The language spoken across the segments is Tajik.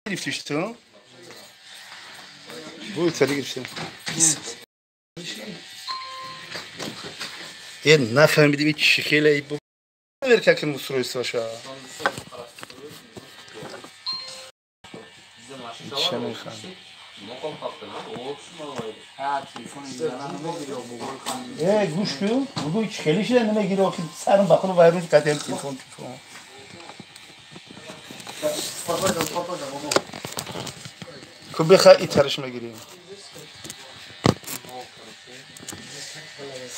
Гирифтиш ту? Буй цари гирифтем. Е нафаҳмидим чи хеле верка ки устройстваша. Чӣ мехоҳам? Э, гӯш кун, бугӯй чи хеле шуда намегири охи сарам ба худ вайрон кардем телефон. Ку беха итараш мегирем.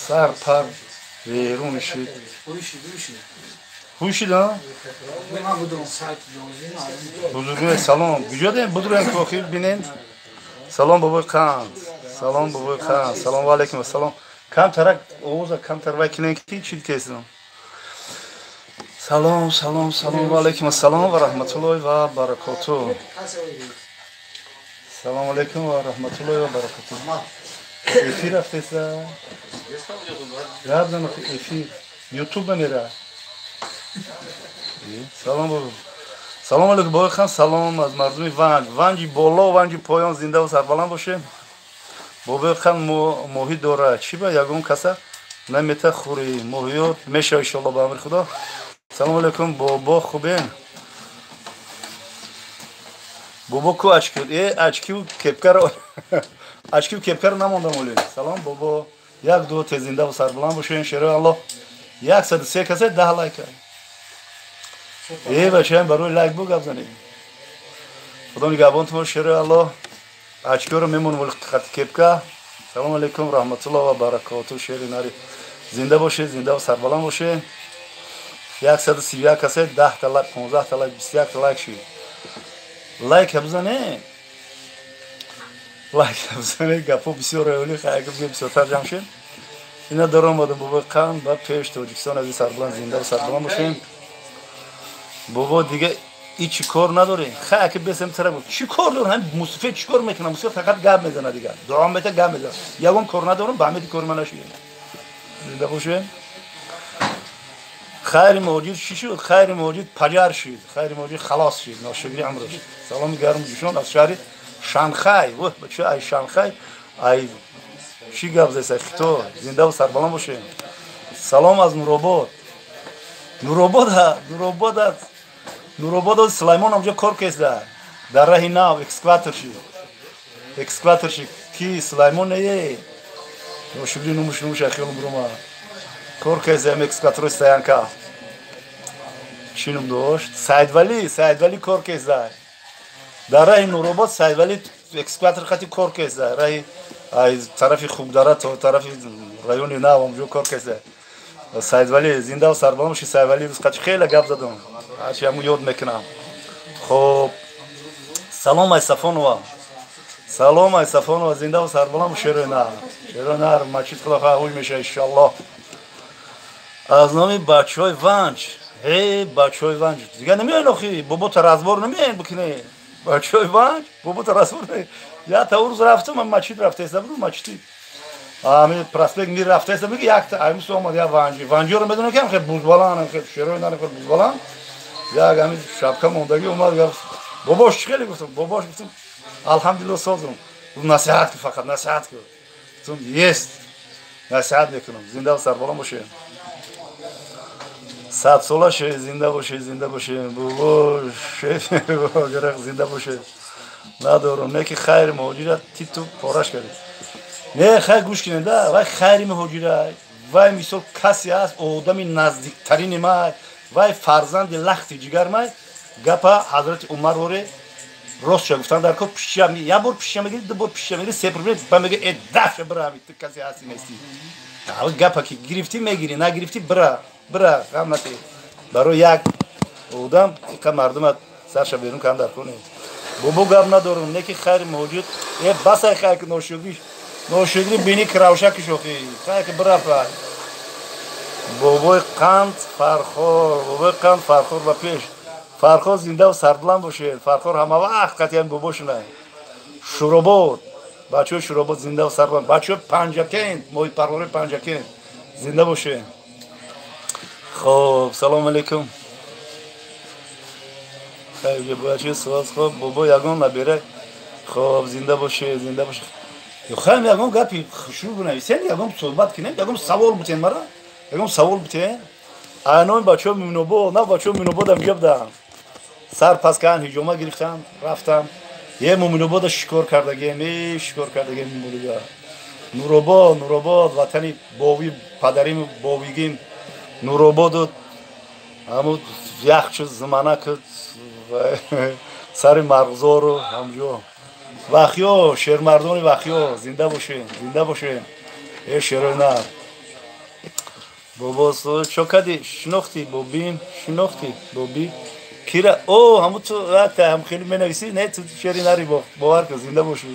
Сар пар берун шид. Ҳушид, а? Бузургои салом. Куҷо дем? Будурем ки охир бинен. Салом бобои қанд. Салом бобои қанд. Салом алейкум ассалом. Камтарак овоза камтар вай кинен ки чӣ кесидам. Салом, салом, салом алейкум ассалом ва раҳматуллоҳи ва баракоту. Салом алейкум ва раҳматуллоҳи ва баракоту. Эфир рафтеса? Гап зан эфир. Ютуб мера. Салом бобо. Салом алейкум бобои хан, салом аз мардуми Ванҷ. Ванҷи боло, Ванҷи поён зинда ва сарбаланд бошем. Бобои хан моҳӣ дорад. Чӣ ба ягон каса намета хӯрӣ. Моҳиёт мешава иншоалло ба амри Худо. Салом алейкум бобо, хубен? Бобо ку очки? Э, очкиу кепкаро. Очкиу кепкаро намондам оле. Салом бобо. Як ду те зинда ва сарбаланд бошем. Шерои Аллоҳ. 103 каса 10 лайка. Э, бачаем барои лайк бу гап занем. Худо нигаҳбонтон шерои Аллоҳ. Очкиро мемонем вали хати кепка. Салом алейкум раҳматуллоҳ ва баракоту. Шери нари. Зинда бошед, зинда ва сарбаланд бошед. 131 каса 10 та лайк, 15 та лайк, 21 та лайк шид. Лайк бизане. Лайк бизане, гапо бисёр оли, хайр бисёртар ҷамъ шед. Ина даромадам бобои қанд ба пеш Тоҷикистон азиз сарбаланд, зинда ва сарбаланд бошем. Бобо дига и чӣ кор надорем? Хай аки бесем тара буд. Чӣ кор дорам? Ҳам мусифе чӣ кор мекунам? Мусифе фақат гап мезанад дига. Дуо мета гап мезанад. Ягон кор надорам, ба ҳамеди кори ман нашид. Зинда бошем. Хайри муҳоҷир чӣ шуд? Хайри муҳоҷир паҷар шуд. Хайри муҳоҷир халос шуд. Ношукри амраш. Саломи гарму ҷӯшон аз шаҳри Шанхай. Вуh, бача ай Шанхай, ай чӣ гап зеса Хитой. Зинда ва сарбаланд бошем. Салом аз Нуробод. Нуробод, Нуробод, Нуробод Сулаймон ҳамҷо кор кесда. Дар раҳи нав экскаваторщик. Экскаваторщик ки Сулаймон не? Ношукри нумуш нумуш ахиёлум бурума. Кор кесда экскаватори стоянка. Чӣ ном дошт? Саидвали, Саидвали кор кесда. Дар раҳи Нуробод Саидвали экскаватор хати кор кесда. Раҳи ай тарафи Хубдара то тарафи райони нав ҳамҷо кор кесда. Саидвали зинда ва сарбаланд бошӣ. Саидвали рӯз қачи хеле гап задам. Ҳарчи ҳамун ёд мекунам. Хоб, салом ай Сафонова. Салом ай Сафонова, зинда ва сарбаланд бош. Шерои нар. Шерои нар масҷид Худо хоҳад ҳуй мешавад иншоаллоҳ. Аз номи бачаҳои Ванҷ. Э, бачаҳои Ванҷ. Дига намеоян охи, бобо та разбор намеоян бикунед. Бачаҳои Ванҷ, бобо та разбор намеоян. Я та рӯз рафтам, ман масҷид рафтаиста будам, масҷиди ами проспект Мир рафтаиста будам, якта аймис омад я Ванҷи. Ванҷиро медонам ки ҳам хеле бузбаланд, хеле шерои нар хеле бузбаланд. Як ами шапка мондагӣ омад, гуфт: "Бобош чӣ хеле?" Гуфтам: "Бобош", гуфтам, "Алҳамдулиллоҳ созам." Гуфт: "Насиҳат кун, фақат насиҳат кун." Гуфтам: "Есть. Насиҳат мекунам. Зинда ва сарбаланд бошед." 100 сола шед, зинда бошед, зинда бошед. Бобо шеф гарақ зинда бошед. Надорам, не ки хайри муҳоҷира титу пораш кардед. Не, хайр гӯш кунед, да, вай хайри муҳоҷира, вай мисол касе аст, одами наздиктарини май, вай фарзанди лахти ҷигар май, гапа ҳазрати Умар воре ростша гуфтан дар кор пишча, як бор пишча мегири, ду бор пишча мегири, се бор ба мега э дафша бира, ҳами ту касе ҳасти нести. Гапа ки гирифтӣ мегири, нагирифтӣ бира, бира, ғам натӣ. Барои як одам иқа мардума сарша берун кан дар кор нест. Бобо гап надорам, не ки хайри муҳоҷир, э басай хайр ки ношукриш, ношукри бини кравшаки шохи, хайр ки бирафа. Бобои қанд Фархор, бобои қанд Фархор ба пеш. Фархор зинда ва сарбаланд бошед. Фархор ҳама вақт қатъиян бобошунай. Шуробод, бачаҳои Шуробод зинда ва сарбаланд. Бачаҳои Панҷакент, моҳипарварои Панҷакент зинда бошед. Хоб, салом алейкум. Хайр бояд чи суол хоб бобо ягон набера хоб зинда боше, зинда боше. Хайм ягон гапи хушрӯ бинависен, ягон суҳбат кинем, ягон савол бутен мара, ягон савол бутен. Айноми бачаҳо Муминобод, на бачаҳо Муминободам ҷа будам. Сар пас кан ҳиҷома гирифтам, рафтам. Е Муминобода шикор кардагем, е шикор кардагем Муминобода. Нуробод, Нуробод, ватани бови, падарим бовигим. Нурободу ҳаму яхчу зиманак сари марғзору ҳамҷо. Вахё, шермардони Вахё, зинда бошем, зинда бошем. Э шерои нар. Бобо, чо кади? Шинохтӣ бобим, шинохтӣ боби? Кира, о, ҳаму ту ҳам хеле менависӣ, не, ту шери нари, бовар кун, зинда бошӣ.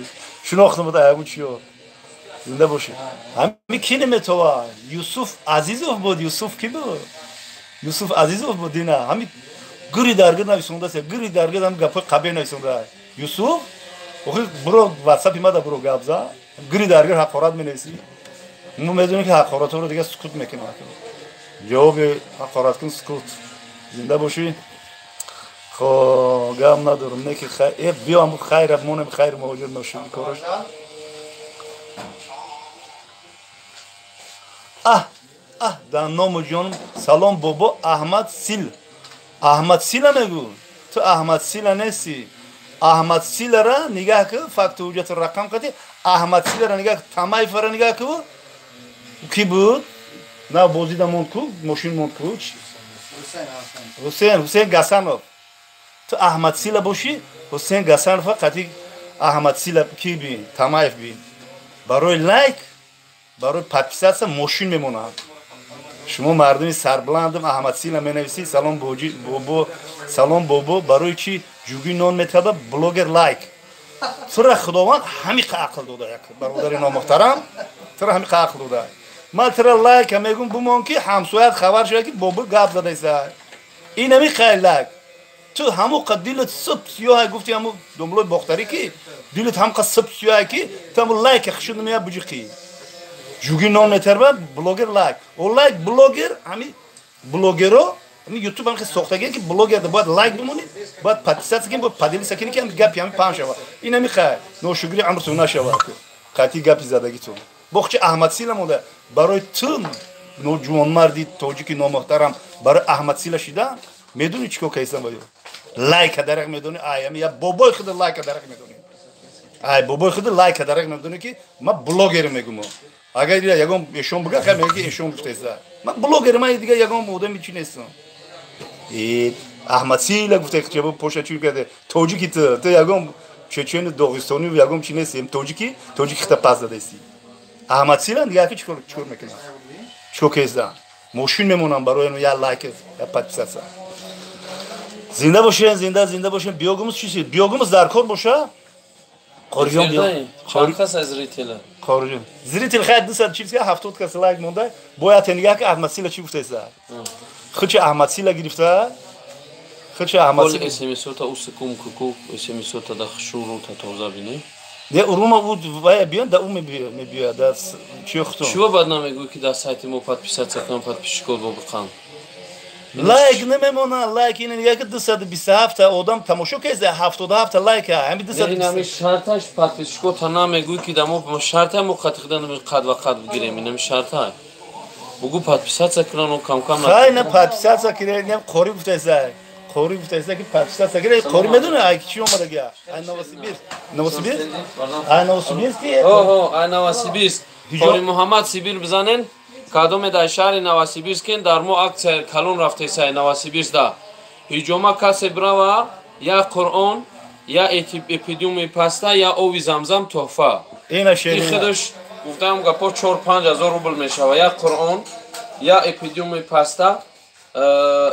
Шинохтам буда ҳаму чиё. Зинда бошӣ. Ҳами ки неметова? Юсуф Азизов буд, Юсуф ки буд? Юсуф Азизов буд ина. Ҳами гири даргир нависондааст, гири даргир ҳами гапҳои қабеҳ нависонда. Юсуф? Охи буро ватсапи мада буро гап за. Гири даргир ҳақорат менависӣ. Мо медонем ки ҳақоратҳоро дига сукут мекунем. Ҷавоби ҳақорат кун сукут. Зинда бошӣ. Хо гап надорам, не ки хайр, биё ҳаму хайра монем, хайр муҳоҷир ношуди кораш. Аҳ, аҳ, дар ному ҷонум салом бобо Аҳмад Сил. Аҳмад Сила мегӯ. Ту Аҳмад Сила нестӣ. Аҳмад Силара нигаҳ кун, факту ҳуҷҷату рақам қати Аҳмад Силара нигаҳ кун, Тамаевара нигаҳ кун. Ки буд? На бозида монд ку, мошин монд ку. Ҳусейн, Ҳусейн Гасанов. Ту Аҳмад Сила бошӣ, Ҳусейн Гасанов қати Аҳмад Сила ки би, Тамаев би. Барои лайк, барои подписаться мошин мемонад. Шумо мардуми сарбаландам Аҳмад Сила менависӣ, салом боҷи бобо, салом бобо, барои чӣ ҷугӣ нон метаба блогер лайк. Тура Худованд ҳамиқа ақл дода, як бародари номуҳтарам, тура ҳамиқа ақл дода. Ман тура лайка мегум бумон ки ҳамсоят хабар шуда ки бобо гап задаиса. Ин ҳамиқа лайк. Ту ҳамоқа дилат суб сиёҳ гуфти ҳаму домлои бохтарӣ ки дилат ҳамқа суб сиёҳ ки ту ҳаму лайка хушуд намея буҷиқӣ. Ҷугӣ нон метарба блогер лайк. О лайк блогер ҳами блогеро ҳами ютуб ҳами сохтагиен ки блогерда бояд лайк бимонӣ, бояд подписаться кунӣ, бояд поделиться кунӣ ки ҳами гапи ҳами паҳн шава. Ин ҳами хай ношукри амрту нашава. Қатъи гапи задагитон. Боқчи Аҳмад Сила монда барои ту ҷувонмарди тоҷики номуҳтарам барои Аҳмад Сила шида медонӣ чӣ кор кардистам ба ё? Лайка дарак медонӣ, ай ҳами я бобои худ лайка дарак медонӣ. Ай бобои худ лайка дарак медонӣ ки ман блогер мегум. Агар ягон эшон буга, хай мега ки эшон гуфтаиста. Ман блогер, ман дига ягон одами чӣ нестам. Э Аҳмад Сила гуфта ки чебо поша чӣ карда? Тоҷики ту, ту ягон чечену доғистонӣ ягон чӣ нестӣ, тоҷики, тоҷики хита пас задаистӣ. Аҳмад Сила дига ки чикор чикор мекунад? Чикор кардам? Мошин мемонам барои я лайк, я подписаться. Зинда бошен, зинда, зинда бошен. Биогумус чист? Биогумус дар кор боша? Қориҷон биё. Чанд кас аз зрителя? Қориҷон. Зритель хай 240 кас лайк монда. Бояд нигаҳ ки Аҳмад Сила чӣ гуфтааст. Худчи Аҳмад Сила гирифта. Худчи Аҳмад Сила СМС-та усукум куку СМС-та да хушуру та тоза бинӣ. Не урума у вая биён да у мебиёд да чӣ хутун. Чӣ бад намегӯӣ ки дар сайти мо подписаться кунам, подписчикот бо биқам? Лайк намемонад, лайк ин нигаҳ ки 227 одам тамошо карда, 77 лайк ҳами 227. Ин ҳами шарташ подписчикота намегӯӣ ки дар мо шарта мо қатиқда нами қад ва қад бигирем, ин ҳами шарта. Бугӯ подписаться кунан, о кам-кам Хай на подписаться кунед, не қори гуфтаиста. Қори гуфтаиста ки подписаться кунед, қори медонӣ ай чӣ омадагия? Ай Новосибирск. Новосибирск? Ай Новосибирск? Ҳо, ай Новосибирск. Қори Муҳаммад Сибир бизанен. Кадоме дар шаҳри Новосибирскен дар мо аксия калон рафтесай Новосибирскда. Ҳиҷома касе брава я Қуръон, я эпидемии паста, я ови замзам тӯҳфа. Ина шерина. Ин худаш гуфтам гапо 4-5 ҳазор рубл мешава. Я Қуръон, я эпидемии паста,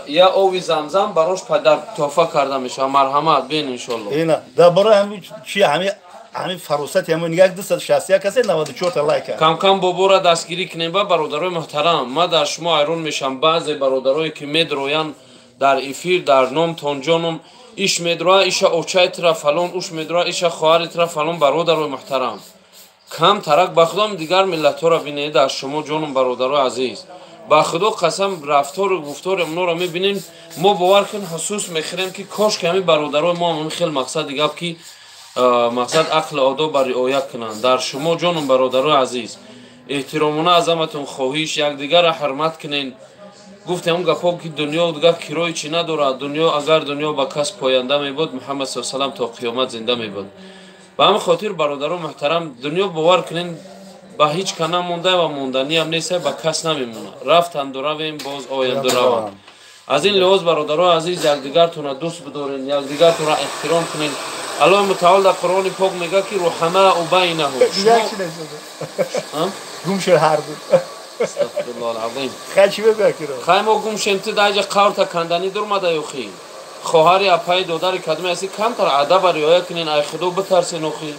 я ови замзам барош падар тӯҳфа карда мешава. Марҳамат бин иншолло. Ина дар бораи ҳами чи ҳами ҳамин фаросати ҳамин 261 касе 94 та лайк. Кам-кам бобора дастгирӣ кунем ба бародарои муҳтарам. Ман дар шумо ҳайрон мешам баъзе бародарое ки медроянд дар эфир дар номтон ҷоном иш медроя иша очай тра фалон уш медроя иша хоҳари тра фалон. Бародарои муҳтарам, кам тарак ба худом дигар миллатҳоро бинед дар шумо ҷоном бародарои азиз. Ба худо қасам, рафтору гуфтори онҳоро мебинем, мо бовар кун, ҳусус мехӯрем, ки кош ки ҳамин бародарои мо ҳам хел мақсади гап ки мақсад ақли одоба риоя кунанд. Дар шумо ҷонум, бародарои азиз, эҳтиромона аз ҳаматон хоҳиш, якдигарро ҳурмат кунен. Гуфтем он гапҳо ки дунё дигар кирои чӣ надорад. Дунё, агар дунё ба кас поянда мебуд, Муҳаммад са салам то қиёмат зинда мебуд. Ба ҳамин хотир, бародаро муҳтарам, дунё, бовар кунен, ба ҳеҷ ка намонда ва монданиам нест, ба кас намемонад. Рафтанду равем, боз оянду раванд. Аз ин лиҳоз, бародарои азиз, якдигартонро дӯст бидорен, якдигартонро эҳтиром кунен. Аллоҳи мутаол дар Қуръони пок мегӯяд, ки рухамау байнаҳум. Гум шуд ҳарду. Астағфируллоҳил азим. Хай, чӣ бигӯя киро? Хай, мо гум шем, ту даҷа қаврта канданӣ дурмада ёхи. Хоҳари, апаи, додари кадоме ҳастӣ, камтар адаба риоя кунен, ай худо битарсен. Охи,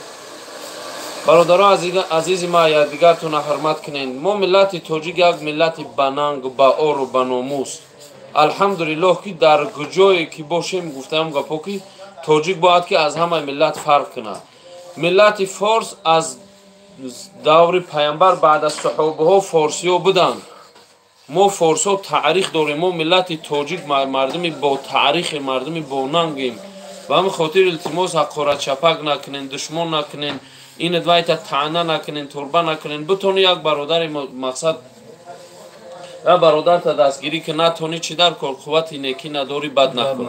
бародаро азизи ма, якдигартонро ҳурмат кунен. Мо миллати тоҷик як миллати бананг, баору баномус, алҳамдулиллоҳ, ки дар куҷое ки бошем, гуфтаам гапо, ки тоҷик бояд ки аз ҳама миллат фарқ кунад. Миллати форс аз даври паямбар, баъд аз саҳобаҳо форсиҳо буданд. Мо форсҳо таърих дорем. Мо миллати тоҷик мардуми бо таърихе, мардуми бонангем. Ба ҳамин хотир илтимос, ҳақоратчапак накунен, душмон накунен, ин вайта таъна накунен, турба накунен. Бутони як бародари мақсад ва бародарта дастгирӣ ки, натонӣ, чӣ дар кор? Қуввати некӣ надорӣ, бад накун.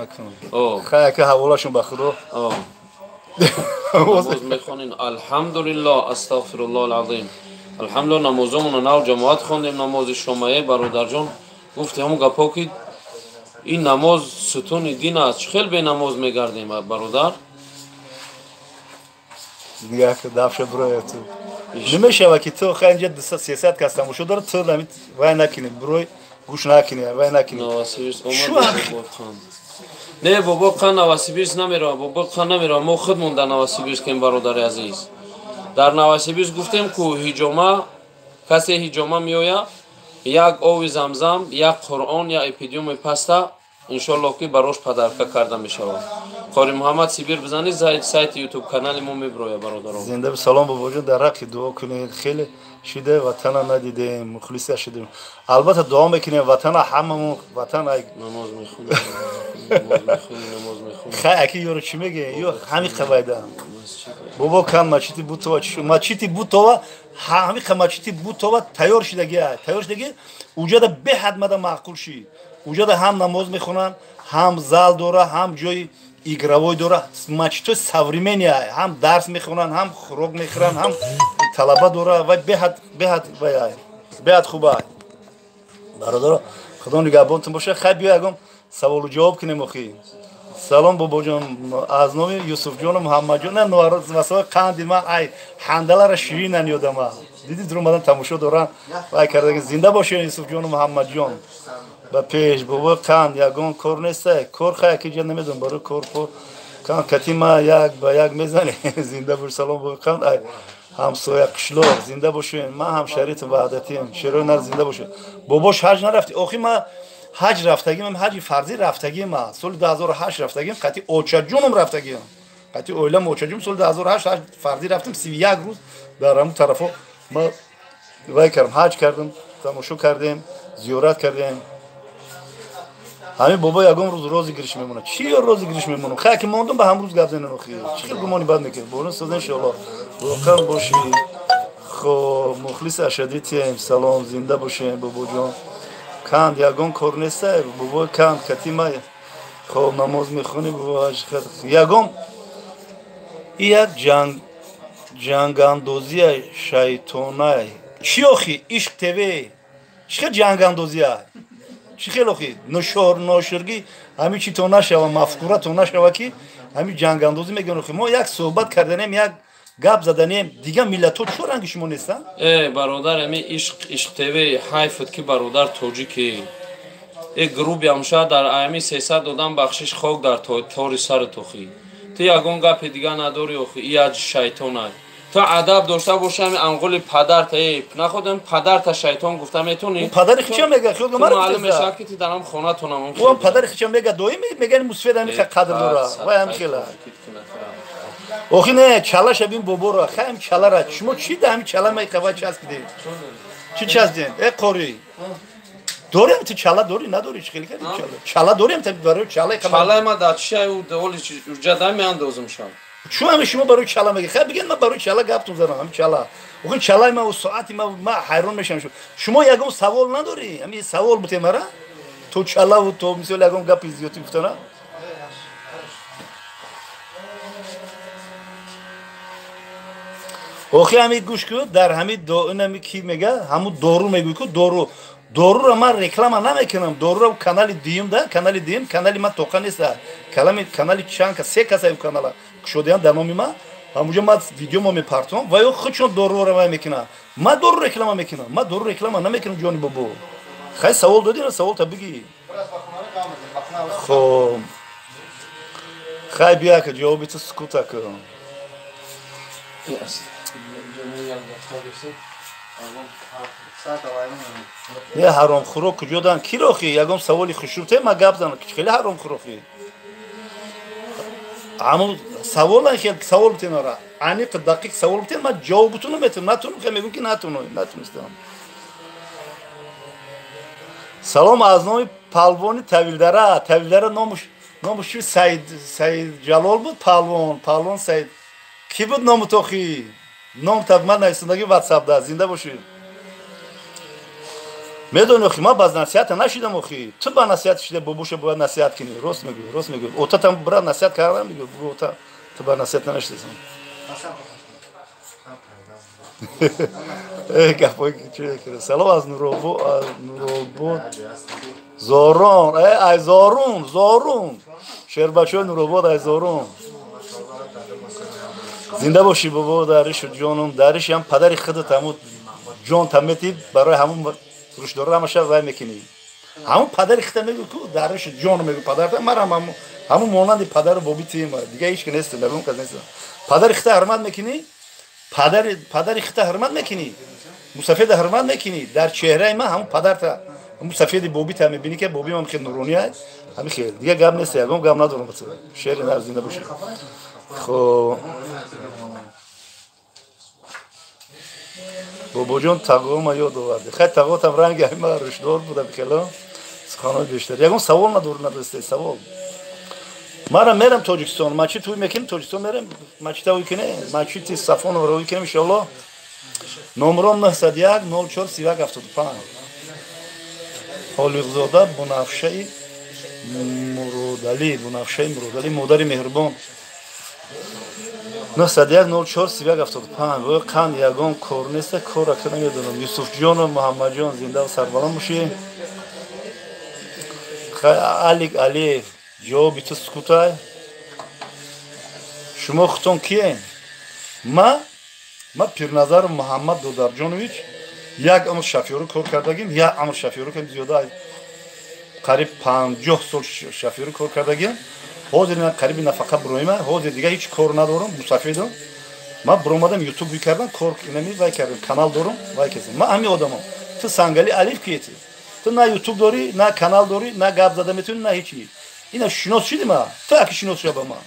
Хай, ака, ҳаволашон ба худо. Намоз мехонем, алҳамдулиллоҳ, астағфируллоҳ алазим, алҳамдулиллоҳ. Намозомоно нав ҷамоат хондем, намози шомае. Бародарҷон, гуфти ҳамон гапҳо, ки ин намоз сутуни дин аст. Чӣ хел бенамоз мегардем, бародар? Дафша броя ту намешава, ки ту хай инҷа 200-300 кас тамошо дорад, ту вай накунӣ, бурой гӯш накунӣ, вай накунӣ. Не, бобо қан Новосибирск намерава, бобо қан намерава. Мо худмон дар Новосибирскем, бародари азиз. Дар Новосибирск гуфтем ку, ҳиҷома, касе ҳиҷома меояд, як ови замзам, як Қуръон, як эпидиуми паста, иншоаллоҳ, ки барош подарка карда мешавад. Қори Муҳаммад Сибир бизанед, сайти Ютуб канали мо мебирояд, бародарон. Зинда. Салом, бобоҷон, дар ҳаққи дуо кунед, хеле шида ватана надидем, мухлиса шудем. Албатта, дуо мекунем ватана, ҳамамон ватан. Намоз мехонем, намоз мехонем, намоз мехонем. Хай, аки, ёро чӣ меге? Ё ҳами қавайда, бобо кан мачити Бутова, мачити Бутова, ҳами мачити Бутова тайёр шидаги, тайёр шидаги. Уҷада беҳад мада маъқул шид. Уҷада ҳам намоз мехонанд, ҳам зал дора, ҳам ҷои игровой дора. Мачитои современный, ҳам дарс мехонанд, ҳам хӯрок мехӯранд, ҳам талаба дора. Вай беҳад, беҳад, вай беҳад хуба. Бародаро, худо нигаҳбонтон боша. Хай, биё ягон саволу ҷавоб кунем. Охи, салом, бобоҷон, аз номи Юсуфҷону Муҳаммадҷон. Масала қанди ман, ай ҳандалара ширинан ёдама диди, дуромадан тамошо доран, вай кардаги. Зинда бошед, Юсуфҷону Муҳаммадҷон, ба пеш. Бобо қанд, ягон кор неста? Кор, хай, ки ҷа намедонам, барои кор по кан кати ма як ба як мезанем. Зинда бош. Салом, бобо қанд, ай ҳамсоя қишлоқ. Зинда бошед, ман ҳамшаритам, ваҳдатиам, шерои нар. Зинда бошед. Бобош, ҳаҷ нарафти? Охи, ма ҳаҷ рафтагим, ҳаҷи фарзӣ рафтагим. Соли 2008 рафтагим, қати очаҷоном рафтагим, қати оилам, очаҷон. Соли 2008 ҳаҷ фарзӣ рафтем, 31 рӯз дар ҳамун тарафо ма вай кардам, ҳаҷ кардам, тамошо кардем, зиёрат кардем. Ҳамин бобо ягон рӯз розыгрыш мемонад? Чӣ розыгрыш мемонам? Хай, ки мондум, ба ҳам рӯз гап занем. Охи, чӣ хел гумони бад мекунем? Борон соза, иншоалло, воқеан бошӣ. Хоб, мухлиси ашадитем. Салом, зинда бошем, бобоҷон. Канд, ягон кор неста? Бобои канд, катима. Хоб, намоз мехонӣ, бобо? Ягон и як ҷанг, ҷангандозия шайтонай чӣ? Охи, Ишқ ТВ, чӣ хел ҷангандозия? Чӣ хел, охи, ношор ноширгӣ ҳамин чи то нашава, мафкура то нашава, ки ҳамин ҷангандозӣ мегӯян. Охи, мо як суҳбат карданем, як гап заданем, дигар миллатҳо чо ранги шумо нестанд? Э, бародар, ами Ишқ, Ишқ ТВ, ҳайфат, ки бародар тоҷики э груби амша дар ами 300 одам, бахшиш, хок дар тори сари тохи. Ту ягон гапи дига надори? Охи, ияҷ шайтонай. Ту адаб дошта боши, ами анғули падарта э находам, падарта шайтон гуфта метони? Падари хича мега, хиёл маълум мешавад, ки ту дарам хонатонам. Ӯ падари хича мега, доим мега, мусфед ами қадр дора, вай ами хела. Охи, не, чалаша бин, боборо, хайм чалара. Шумо чӣ да ҳами чала май қавай часпидем? Чӣ часпидем? Э, қори. Дорем ту чала дорӣ, надорӣ, чӣ хеле кардӣ чала? Чала дорем та барои чала чалаи ма дар чишай ӯ оли уҷа дай меандозам шав. Чу ҳами шумо барои чала мегӣ? Хай бигед ман барои чала гаптон задам, ҳами чала. Охи чалаи ма соати ма ма ҳайрон мешавам. Шумо ягон савол надорӣ? Ҳами савол бутем ара? То чалаву то мисол ягон гапи зиёдӣ гуфтана? Охи ҳами гӯш ку, дар ҳами инами ки мега, ҳаму дору мегӯй ку, дору. Доруро ман реклама намекунам. Доруро канали дуюм да, канали дуюм, канали ман тоқа неста. Канали чанд кас, се каса ю канала кушодаям дар номи ман. Ҳамуҷо ман видео мо мепартом ва ё худшон доруро вай мекунам. Ман дору реклама мекунам. Ман дору реклама намекунам ҷони бобо. Хай савол додӣ, савол та бигӣ. Хоб. Хай бия ка ҷавоби ту сукута кун. Не ҳаромхӯрок куҷо дан? Ки рохи? Ягон саволи хушрӯте ма гап занам. Хеле ҳаромхӯрохи. Ҳамун савол хел савол бутен ара. Аниқ дақиқ савол бутен ма ҷавоб бутунам метунам. Натунам хел мегӯм ки натунам, натунистам. Салом аз номи палвони Тавилдара. Тавилдара номуш чи Саид Саид Ҷалол буд палвон, палвон Саид. Ки буд ному тохи? Ном та ман нависондаги WhatsApp да, зинда бошед. Медони охи, ман баз насиҳата нашидам охи. Ту ба насиҳат шида бобоша бояд насиҳат кунӣ. Рост мегӯй, рост мегӯй. Отатам брат насиҳат кардам, мегӯй, бугӯ ота, ту ба насиҳат нашидасам. Э, гапои чӣ кира. Салом аз Нуробод, аз Нуробод. Зорон, э, ай Зорун, Зорун. Шербачои Нуробод ай Зорун. Зинда бошӣ бобо, даришу ҷонум, дариш ҳам падари худат ҳамун ҷон тамети барои ҳамун рушдора ҳамаша вай мекунӣ. Ҳамун падари худат мегӯ ку даришу ҷон мегӯ падарта марам ҳамун монанди падару боби тием, дига ҳеч ки нестам, ягон кас нестам. Падари худат ҳурмат мекунӣ, падари худат ҳурмат мекунӣ, мусафеда ҳурмат мекунӣ, дар чеҳраи ман ҳамун падарта, ҳамун сафеди бобита мебинӣ ки боби ман хел нуронӣ аст, ҳамин хел. Дига гап нест, ягон гап надорам. Шеъри нар зинда бошӣ. Хоб бобоҷон тағома ёд оварди. Хай тағотам ранги ҳама рушдор буда бихело. Суханои бештар. Ягон савол надор надостед савол. Мара мерам Тоҷикистон, мачит ӯй мекунем, Тоҷикистон мерам, мачита ӯй кунем, мачити Сафоновро ӯй кунем иншоаллоҳ. Номром 901 04 31 75. Холиқзода Бунафшаи Муродалӣ, Бунафшаи Муродалӣ, модари меҳрубон. 901 04 31 75. Вой қанд ягон кор неста, кор ака намедонам. Юсуфҷону Муҳаммадҷон зинда ва сарбаланд бошӣ. Хай Алик Алиев, ҷавоби ту сукутай. Шумо худтон киен? Ма Пирназаров Муҳаммад Додарҷонович, як умр шофёрӣ кор кардагим, як умр шофёрӣ кардем, зиёда қариб 50 сол шофёрӣ кор кардагим. Ҳозир ман қариби нафақа буроима, ҳозир дига ҳеҷ кор надорам, мусафидам. Ман буромадам ютуб вай кардам, кор инами вай кардам, канал дорам, вай кардам. Ман ҳамин одамам. Ту Сангали Алиф киети? Ту на ютуб дорӣ, на канал дорӣ, на гап зада метавонӣ, на ҳечи. Ина шинос шуди ма? Ту аки шинос шуда ба ман.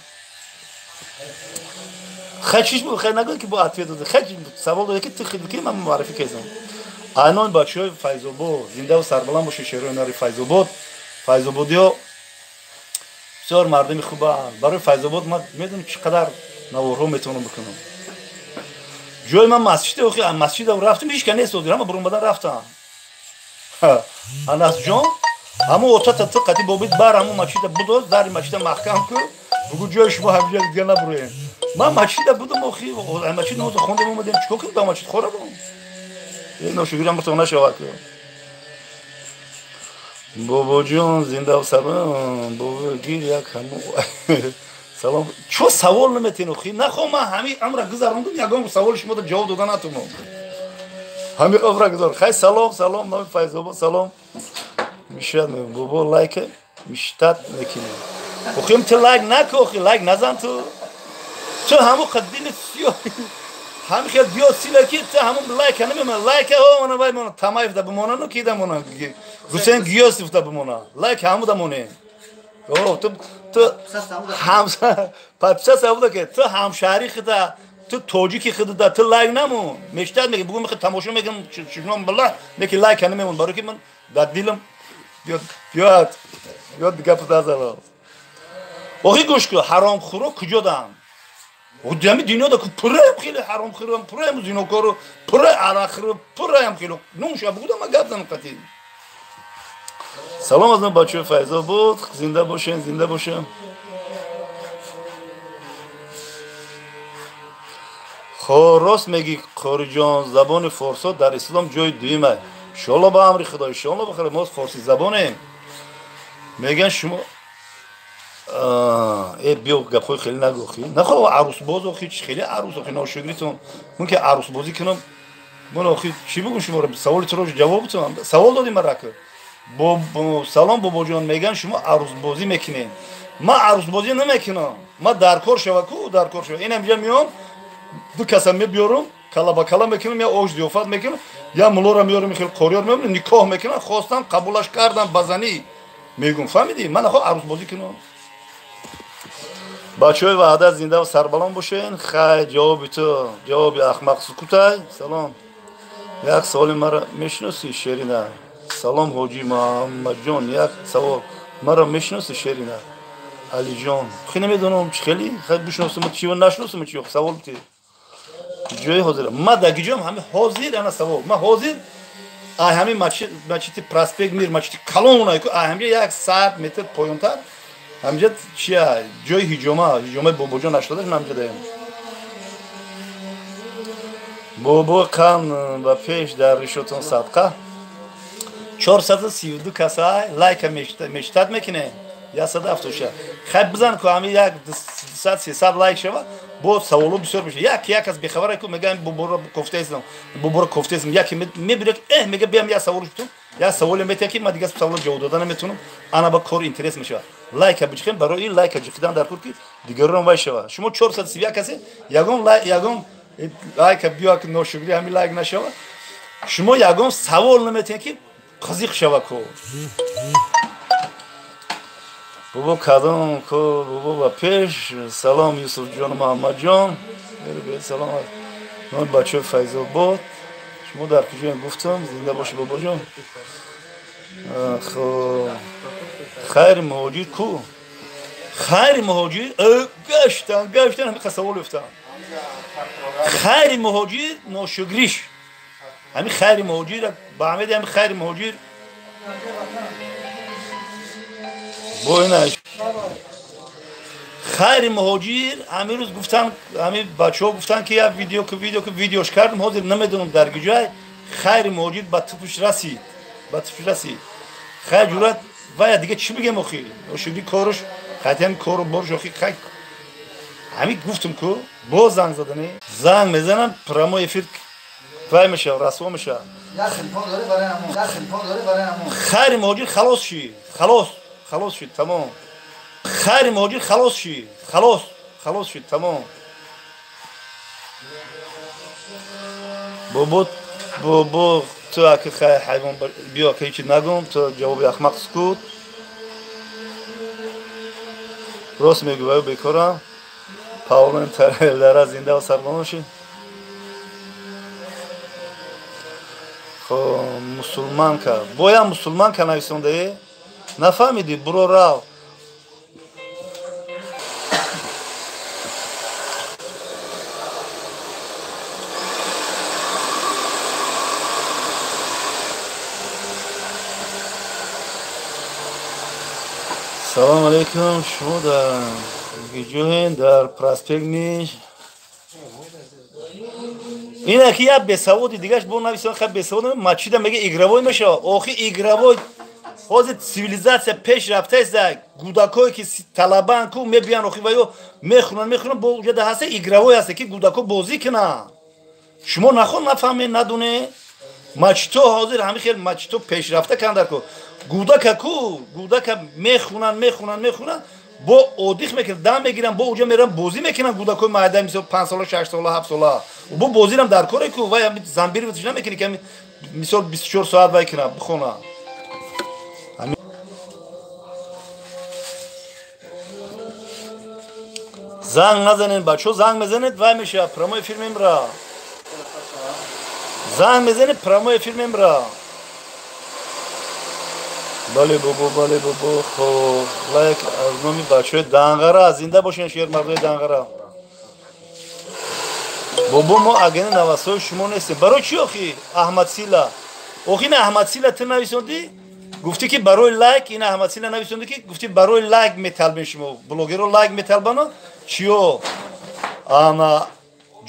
Хай чиш бу, хай нагӯй ки бо ответ дода. Хай савол дода ки ту хид ки ман муаррифӣ кардам. Айнон бачаҳои Файзобод, зинда ва сарбаланд бошед шерои нари Файзобод. Файзободиё бисёр мардуми хубанд. Барои Файзобод ман медонам чӣ қадар наворҳо метавонам бикунам. Ҷои ман масҷиде, охи масҷида рафтам, ҳеҷ ка нест ҳозир, ҳама буромадан рафтам. Анасҷон, ҳамун отата ту қати бобит бар ҳамун масҷида будоз, дари масҷида маҳкам ку, бугӯ ҷои шумо ҳамҷо дига набуроем. Ман масҷида будам, охи масҷид намозо хондем омадем, чикор кунем ба масҷид хора будам. Ношукрӣ ҳам нашавад. Бобоҷон зинда ва сарбаланд, бобо гир як ҳамун салом. Чо савол наметен охи? Нахо ман ҳамин амра гузарондум, ягон саволи шуморо ҷавоб дода натунам. Ҳамин амра гузар. Хай салом, салом, номи Файзобод салом. Мишад бобо лайк миштат мекунем. Охи ту лайк наку, охи лайк назан ту. Ту ҳамун қаддини сиёҳ ҳамин хел диёд сила ки ту ҳамун лайка намемона. Лайка о мана вай мона Тамаев да бимонану ки да мона. Гусейн Гиёсов да бимона. Лайк ҳаму да монем. О ту ҳам подписаться ҳаму да ки ту ҳамшаҳри худа, ту тоҷики худа да ту лайк намон. Мештад меги бугун мехоҳ тамошо мекунам чишмон билла, неки лайка намемон барои ки ман дар дилам Биёд биёд гап назанам. Охи гӯш кун, ҳаромхӯро куҷо даанд? Ҳами дунёда пурраям хеле ҳаромхӯрам, пурраям зинокору, пурра арақхӯру, пурраям хеле. Нумша бугуда ма гап занам қатӣ. Салом аз бачаҳои Файзобод, зинда бошен, зинда бошем. Хо рост мегӣ Қориҷон, забони форсо дар ислом ҷои дуюм аст. Иншоалло ба амри Худо, иншоалло бахайр, мо форсӣ забонем. Мегӯянд шумо биё гапҳои хеле нагӯ охи. Нахо арӯсбоз охи, чи хеле арӯс охи, ношукритон. Ман ки арӯсбозӣ кунам, ман охи чӣ бигӯм шуморо? Саволи туро ҷавоб битонам. Савол додем марака. Салом бобоҷон, мегӯянд шумо арӯсбозӣ мекунед. Ман арӯсбозӣ намекунам. Ман дар кор шава ку, дар кор шава. Инам ҷа меом, ду каса мебиёрам, кала ба кала мекунам, я ош зиёфат мекунам, я муллоро меёрам, хеле қориёр меёрам, никоҳ мекунам, хостам, қабулаш кардам, ба занӣ мегӯм. Фаҳмидӣ? Ман нахоҳ арӯсбозӣ кунам. Бачаҳои Ваҳдат зинда ва сарбаланд бошен. Хай, ҷавоби ту ҷавоби ахмақ сукутай. Салом. Як саволи маро мешиносӣ, Шерина? Салом ҳоҷӣ Муҳаммадҷон, як савол. Маро мешиносӣ, Шерина? Алиҷон. Хи намедонам чи хеле, хай бишносам чи нашиносам чи савол бити. Ҷои ҳозир. Ма дар гиҷоам ҳами ҳозир ана савол. Ма ҳозир ай ҳами масҷиди проспект Мир, масҷиди калон ай ку, ай ҳамҷа 100 метр поёнтар ҳамҷа чия ҷои ҳиҷома, ҳиҷомаи бобоҷон 88 ман ҳамҷа даем. Бобо кан ба пеш дар ришотон садқа. 432 каса лайка мештад мекунем. 176. Хай бизан ку ҳами 200-300 лайк шава, бо саволо бисёр мешава. Як аз бехабар ку мегӯям боборо кофтаистам, боборо кофтаистам. Яке мебинад, мега биям як савол шутум. Як саволе метия ки ман дигар саволо ҷавоб дода наметавонам. Ана ба кор интерес мешава. Лайка бичихем барои ин лайка ҷиқидан дар кор ки дигарон вай шава. Шумо 431 касе ягон лайк, ягон лайка биё ки ношукрӣ ҳами лайк нашава. Шумо ягон савол наметиҳед ки қызиқ шава ку. Бобо кадом ку, бобо ба пеш. Салом Юсуфҷон Муҳаммадҷон. Салом номи бачаҳои Файзобод. Шумо дар куҷоем гуфтам, зинда бошӣ бобоҷон. Хо хайри муҳоҷир ку? Хайри муҳоҷир гаштан, гаштан ҳамин савол ёфтам. Хайри муҳоҷир ношукриш. Ҳамин хайри муҳоҷир ба ҳамеди ҳамин хайри муҳоҷир бойнаш. Хайри муҳоҷир ҳамин рӯз гуфтан, ҳамин бачаҳо гуфтан ки як видео ки видео ки видеош кардам, ҳозир намедонам дар куҷой. Хайри муҳоҷир ба тупуш расид, ба тупуш расид. Хайр ҷурат вая дига чӣ бигем охи? Ошукри корш, хати ҳамин кору борш охи хай. Ҳамин гуфтам ку, боз занг задани. Занг мезанам, прямой эфир вай мешава, расво мешава. Хайри муҳоҷир халос шид, халос, халос шид, тамом. Хайри муҳоҷир халос шид, халос, халос шид, тамом. Бобо, бобо, ту аки хай ҳайвон биё ки ҳеҷ нагум, ту ҷавоби ахмақ сукут. Рост мегӯ, ваю бекорам. Паулон тарелара зинда ва сарбаланд шид. Хо мусулманка, боя мусулманка нависондае? Нафаҳмидӣ, буро рав. Салом алейкум, шумо дар куҷоед? Дар проспект Мир. Ина ки як бесаводи дигаш бо нависон, хай бесавод масҷида мега игровой мешава. Охи игровой ҳозир цивилизатсия пеш рафтааст. Гудакое ки талабаанд ку мебиянд охи ваё мехӯранд, мехӯранд, бо уҷада ҳаста игровой ҳаста ки гудако бозӣ кунанд. Шумо нахон нафаҳмед, надонед. Масҷидҳо ҳозир ҳамин хел масҷидҳо пешрафта кунанд ку. Гудака ку, гудака мехӯнанд, мехӯнанд, мехӯнанд, бо одих мекунанд, дам мегиранд, бо уҷа мераванд бозӣ мекунанд гудакои майда, мисол 5 сола, 6 сола, 7 сола. Бо бозирам дар коре ку, вай замбир ватиш намекунӣ ки мисол 24 соат вай кунад, бихонад. Занг назанед, бачаҳо, занг мезанед, вай мешавад, прямой эфир мемра. Занг мезанед, прямой эфир мемра. Бале бобо, бале бобо. Хоб, лайк аз номи бачаҳои Данғара. Зинда бошен шермардои Данғара. Бобо, мо агени навасҳои шумо нестем. Барои чӣ охи Аҳмадсила? Охи ин Аҳмадсила ту нависондӣ? Гуфтӣ ки барои лайк, ин Аҳмадсила нависондӣ ки гуфтӣ барои лайк металбем шумо. Блогерро лайк металбану чиё? Ана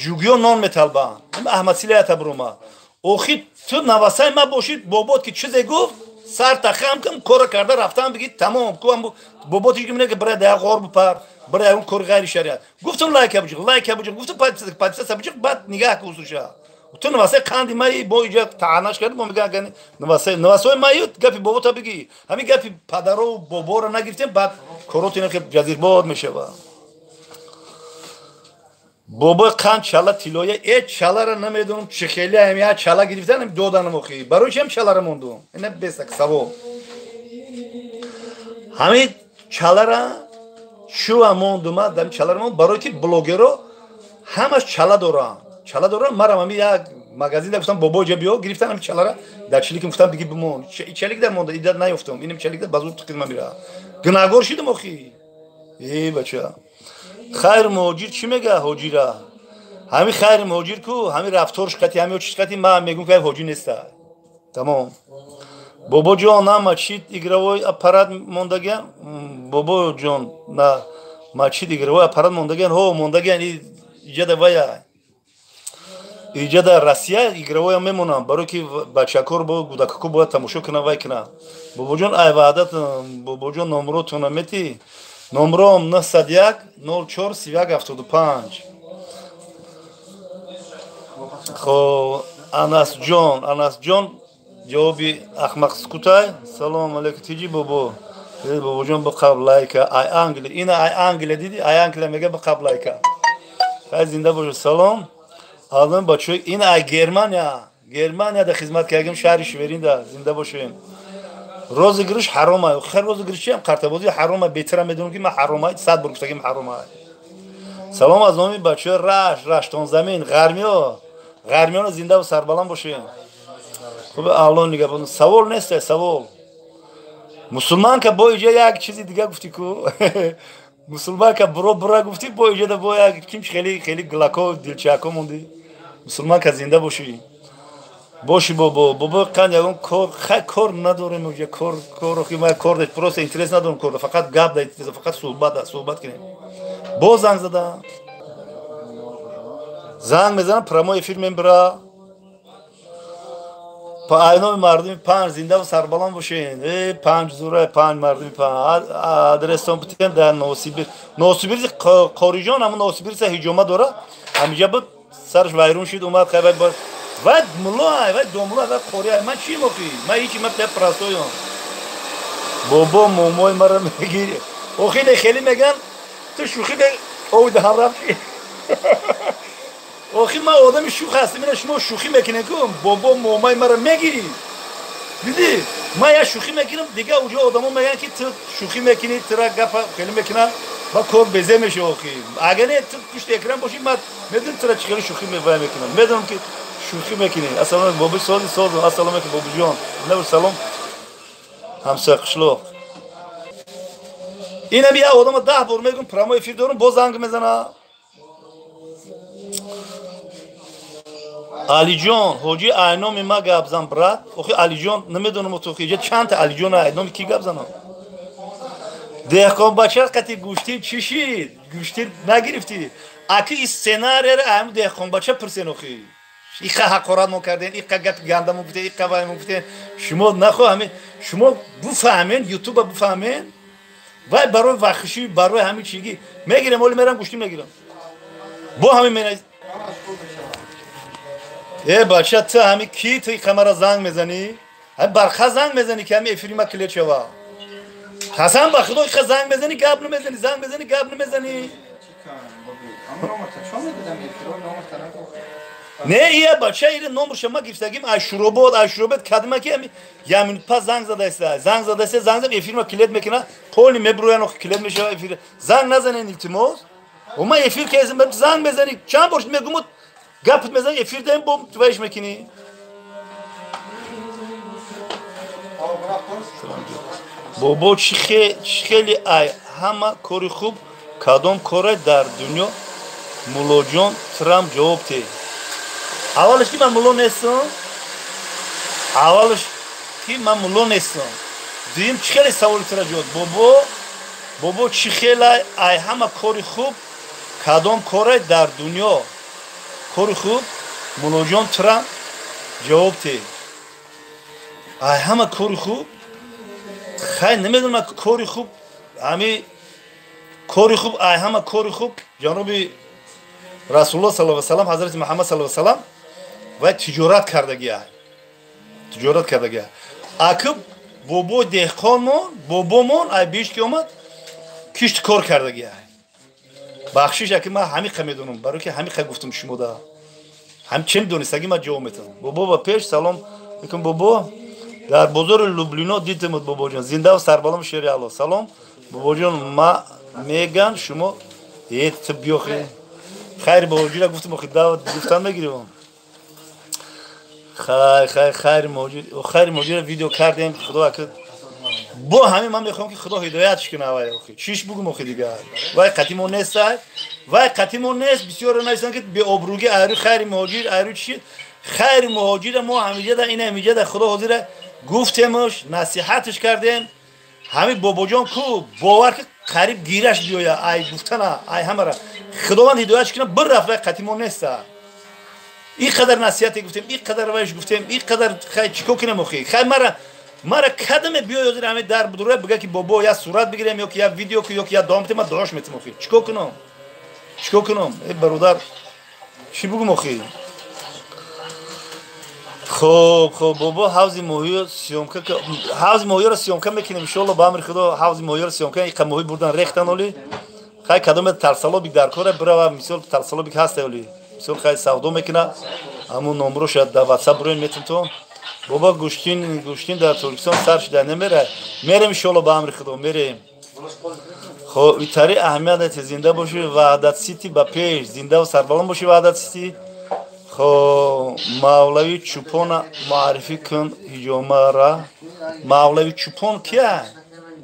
ҷугиё нон металбанд. Ин Аҳмадсила ята бурума. Охи ту навасаи ма бошид, бобот ки чизе гуфт, сар тахам кун, кора карда рафтам бигӣ тамом. Ку бобот ки мине ки бира да ғор бипар, бира ягон кори ғайри шариат. Гуфтам лайка биҷиқ, лайка биҷиқ, гуфтам подписаться биҷиқ, баъд нигаҳ ку усуша. Ту навасаи қанди маи бо иҷа таънаш кард, мо мегӯям агар навасаи маи гапи бобота бигӣ. Ҳамин гапи падару боборо нагирифтем, баъд корот ина ки ҷазирбод мешава. Бобои қанд чала тилоя, э чалара намедонам чӣ хеле ҳам я чала гирифтан доданам охи. Барои чӣ ҳам чалара мондум? Ина бесак савол. Ҳамин чалара чӯа мондума, дам чалара монд, барои ки блогеро ҳамаш чала доранд. Чала доранд, марам ҳамин як магазин да гуфтам бобо ҷа биё, гирифтан ҳамин чалара, дар чиликим гуфтам биги бимон. Чалик да монда, ида наёфтам. Инам чалик да базур тиқидма мира. Гунаҳгор шидам охи. Э бача. Хайр муҳоҷир чӣ мега ҳоҷира? Ҳамин хайр муҳоҷир ку, ҳамин рафторш қати, ҳамин чиз қати ман мегӯм ки ҳоҷӣ неста. Тамом. Бобоҷон, на мачид игровой аппарат мондагиан? Бобоҷон, на мачид игровой аппарат мондагиан? Ҳо, мондагиан, иҷада вая. Иҷада Россия игровой мемонам, барои ки бачакор бо гудакако бояд тамошо кунам, вай кунам. Бобоҷон, ай ваъдат, бобоҷон номротона мети? Номром 901 04 31 75. Хо, Анасҷон, Анасҷон ҷавоби ахмақ сукутай. Салом алейкум, тиҷи бобо. Бобоҷон бақаб лайка. Ай Англия, ина ай Англия диди? Ай Англия мега бақаб лайка. Хай зинда бошед. Салом. Аллоҳ бачаҳои ина ай Германия. Германияда хизмат кардем, шаҳри Шверинда. Зинда бошем. Розыгрыш ҳаром ай. Хер розыгрыш чиам? Картабозӣ ҳаром ай. Беҳтарам медонам ки ман ҳаром ай. 100 бор гуфтагим ҳаром ай. Салом аз номи бачаҳои Рашт, Раштонзамин, Ғармиё. Ғармиёно зинда ва сарбаланд бошем. Хуб, Аллоҳ нигаҳбон. Савол нест, савол. Мусулманка бо иҷа як чизи дига гуфтӣ ку. Мусулманка буро бура гуфтӣ, бо иҷада бо як ким хеле хеле глако дилчако мондӣ. Мусулманка зинда бошӣ. Боши бобо, бобо қанд ягон кор, хай кор надорем уҷа, кор, кор, охи ма кор дошт, просто интерес надорем кор, фақат гап да интерес, фақат суҳбат да, суҳбат кунем. Боз занг зада. Занг мезанам, прямой эфир мебира. Па айноми мардуми панҷ зинда ва сарбаланд бошен. Э панҷ зура, панҷ мардуми панҷ. Адрестон бутем дар Новосибир. Новосибирси Қориҷон, ҳамон Новосибирса ҳиҷома дора. Ҳамиҷа буд, сараш вайрон шид, омад хай вай вай мулло ай, вай домулло, вай қори ай. Ман чӣ охи? Ман ҳичи, ман та простоём. Бобо момои маро мегири. Охи не хеле меган, ту шӯхӣ ме ой даҳан рафти. Охи ман одами шӯх ҳастам, ина шумо шӯхӣ мекунед ку, бобо момои маро мегирӣ. Дидӣ? Ман як шӯхӣ мекунам, дига уҷо одамо мегӯянд ки ту шӯхӣ мекунӣ, тура гапа хеле мекунанд, ба кор безе мешавӣ охи. Агар не ту пушти экран бошӣ, ман медонам тура чӣ хеле шӯхӣ мевай мекунам. Медонам ки шӯхӣ мекунӣ. Ассалому алайкум, бобо сози созам. Ассалому алайкум, бобоҷон. Набур салом. Ҳамсоя қишлоқ. Инам як одама 10 бор мегӯм, прямой эфир дорам, боз занг мезана. Алиҷон, ҳоҷи айноми ма гап зан, брат. Охи Алиҷон, намедонам охи иҷа чандта Алиҷон айноми ки гап занам? Деҳқон бача қати гӯштӣ чӣ шид? Гӯштӣ нагирифтӣ. Аки и сценарияро ҳамин деҳқон бача пурсен охи. Иқа ҳақорат мо кардем, иқа гапи ганда мо гуфтем, иқа вай мо гуфтем. Шумо нахо ҳамин, шумо буфаҳмен, ютуба буфаҳмен. Вай барои вахшӣ, барои ҳамин чиги мегирем, оли мерам гӯштӣ мегирам. Бо ҳамин мена Э бача, ту ҳамин ки ту камара занг мезанӣ? Ҳамин барха занг мезанӣ ки ҳамин эфири ма клет шава. Ҳасан ба худо иқа занг мезанӣ, гап намезанӣ, занг мезанӣ, гап намезанӣ. Не, ия бача, ире номерша ма гирифтагим, ай Шуробод, ай Шуробод кадима ки ҳамин як минут пас занг задаиста, занг задаиста, занг зад, эфир ма клет мекуна, полни мебуроян, охи клет мешава эфир. Занг назанен, илтимос. О ма эфир кезим, занг мезанӣ, чанд бор мегумуд, гапт мезанӣ, эфир даем, бо вайш мекунӣ. Бобо, чӣ хеле ай ҳама кори хуб, кадом коре дар дунё? Муллоҷон Трамп, ҷавоб те. Аввалаш, ки ман мулло нестам. Аввалаш, ки ман мулло нестам. Дуюм, чӣ хеле саволи тура ҷавоб? Бобо, бобо, чӣ хеле ай ҳама кори хуб, кадом коре дар дунё? Кори хуб, Муллоҷон Трамп, ҷавоб те. Ай ҳама кори хуб, хай, намедонам, кори хуб, ҳами кори хуб, ай ҳама кори хуб ҷаноби Расулулло саллаллоҳу салам, ҳазрати Муҳаммад саллаллоҳу салам, вай тиҷорат кардагия, тиҷорат кардагия. Аки бобо деҳқонмон, бобомон ай бишт ки омад, кишт кор кардагия. Бахшиш, аки ман ҳамиқа медонам, барои ки ҳамиқа гуфтам шумода. Ҳам чем донистагӣ ман ҷавоб метавонам. Бобо, ба пеш, салом алейкум, бобо. Дар бозори Люблино дидемуд, бобоҷон. Зиндаву сарбалом, шери Алло. Салом, бобоҷон, ма меган шумо ет биёхи. Хайр, бобоҷира гуфтам, охи гуфтан мегирем. Хай, хай, хайр мавҷуд, хайр мавҷуд, видео кардем, худо ака. Бо ҳамин ман мехоҳам, ки Худо ҳидоятш кунад вай, охи. Чиш бугум, охи, дигар. Вай қатимо нест, вай қатимо нест, бисёр нависанд, ки беобрӯгӣ айру хайри муҳоҷир, айру чӣ? Хайри муҳоҷира мо ҳамиҷада, ин ҳамиҷада, Худо ҳозира, гуфтемш, насиҳатш кардем. Ҳамин бобоҷон ку бовар ки қариб гираш биёя ай гуфтана, ай ҳамара. Худованд ҳидоятш кунад, бір рафт, вай қатимо неста. Ин қадар насиҳате гуфтем, ин қадар вайш гуфтем, ин қадар, хай, чико кунем, охи? Хай, мара кадаме биёй ҳозир ҳамин дар будура, бига, ки бобо, я сурат бигирем, ё ки я видео, ё ки я дуо метем, ман дуош метем, охи. Чико кунам? Чико кунам? Э, бародар, чӣ бугум, охи? Хоб, хоб, бобо, ҳавзи моҳиё съёмка, ҳавзи моҳиёро съёмка мекунем, иншоалло, ба амри Худо, ҳавзи моҳиёро съёмка. Иқа моҳӣ бурдан, рехтан оли. Хай, кадоме толстолобик дар кора, бирава, мисол, толстолобик ҳаста оли. Мисол, хай, савдо мекуна, ҳамун номроша дар Ватсап буроин, метум то. Бобо, гӯштин, гӯштин дар Тоҷикистон сар шуда намера? Мерем, иншоалло, ба амри Худо, мерем. Хоб, итари аҳамият нете, зинда бошӣ, Ваҳдат Сити ба пеш, зиндаву сарбаланд бошӣ, Ваҳдат Сити. Хоб, Мавлави Чупона муаррифӣ кун ҳиҷомара. Мавлави Чупон кия?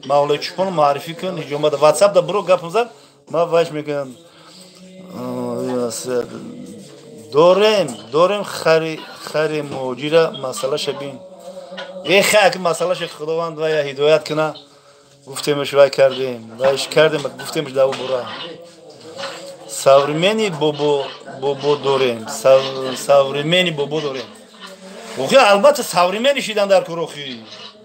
Мавлави Чупон муаррифӣ кун ҳиҷомада. Ватсап да буро, гапам зад, ман вайш мекунам. Дорем, дорем, хари, хари муҳоҷира масъалаша бин. Э, хай, масъалаша Худованд вая ҳидоят куна. Гуфтемш, вай кардем, вайш кардем, гуфтемш даву бура. Современный бобо, бобо дорем, современный бобо дорем. Охи, албатта, современный шидан дар кор, охи,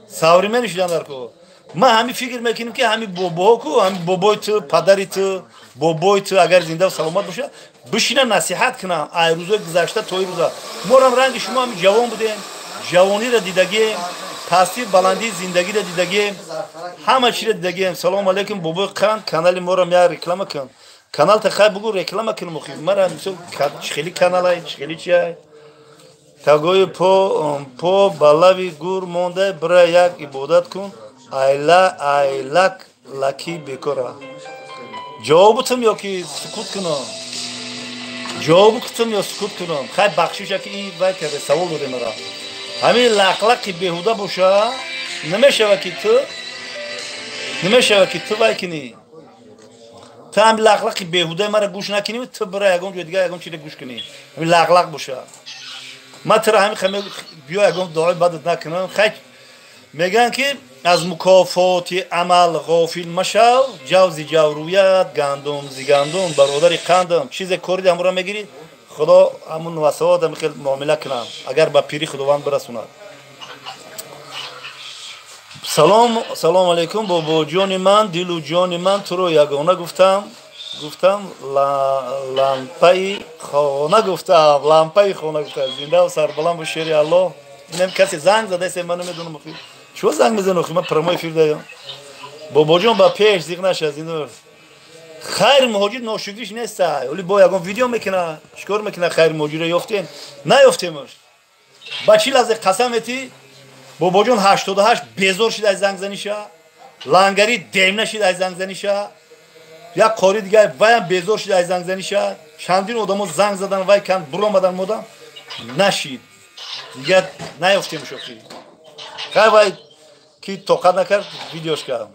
современный шидан дар кор. Ман ҳамин фикр мекунем, ки ҳамин бобоҳо ку, ҳамин бобои ту, падари ту, бобои ту, агар зинда саломат боша, бишина, насиҳат кунам. Ай рӯзои гузашта то ин рӯза морам ранги шумо ҳамин ҷавон будем, ҷавониро дидагием, пастию баландии зиндагиро дидагием, ҳама чиро дидагием. Салому алейкум, бобои қанд, канали моро я реклама кун. Каналта, хай, бугу, реклама кунем, охи. Мара, мисол, чихели каналай, чихели чиай? Тагои по балави гур монда, бира як ибодат кун, айла айлак лаки бекора. Ҷавоб бутам ё ки сукут кунам? Ҷавоб кутам ё сукут кунам? Хай, бахшиша, ки и вай карда, савол додем мара. Ҳамин лақлақи беҳуда боша, намешава, ки ту, намешава, ки ту вай кунӣ. Ту ҳами лақлақи беҳудаи мара гӯш накунӣ, ту бира ягон ҷои дигар, ягон чизе гӯш кунӣ. Ҳамин лақлақ боша, ман тура ҳамин хаме биё, ягон дуои бадат накунам. Хай, мегӯянд, ки аз мукофоти амал ғофил машав, ҷав зи ҷав рӯяд, гандум зи гандум. Бародари қандам, чизе кориди, ҳамура мегирӣ. Худо ҳамун васавот ҳами хел муомила кунам, агар ба пирӣ Худованд бирасонад. Салом, салом алейкум, бобоҷони ман, дилу ҷони ман, туро ягона гуфтам, гуфтам, лампаи хона гуфтам, лампаи хона гуфтам. Зиндаву сарбаланд бо, шери Аллоҳ. Инам касе занг задасе, ман намедонам, охи, чиво занг мезанӣ, охи? Ман прямой эфир даём. Бобоҷон, ба пеш, зиқ наша, зинда. Хайр муҳоҷир ношукриш неста, оли бо ягон видео мекуна, чикор мекуна? Хайр муҳоҷира ёфтем, наёфтемаш. Ба чӣ лаҳзе қасам метӣ, бобоҷон? 88 безор шид аз зангзаниша, лангари дем нашид аз зангзаниша, як қори дигар ваям безор шид аз зангзаниша. Чандин одамо занг задан, вай кан, буромадан, модам нашид, дигар наёфтемш, охи. Хай, вай. Ки тоқат накард, видеош кардам.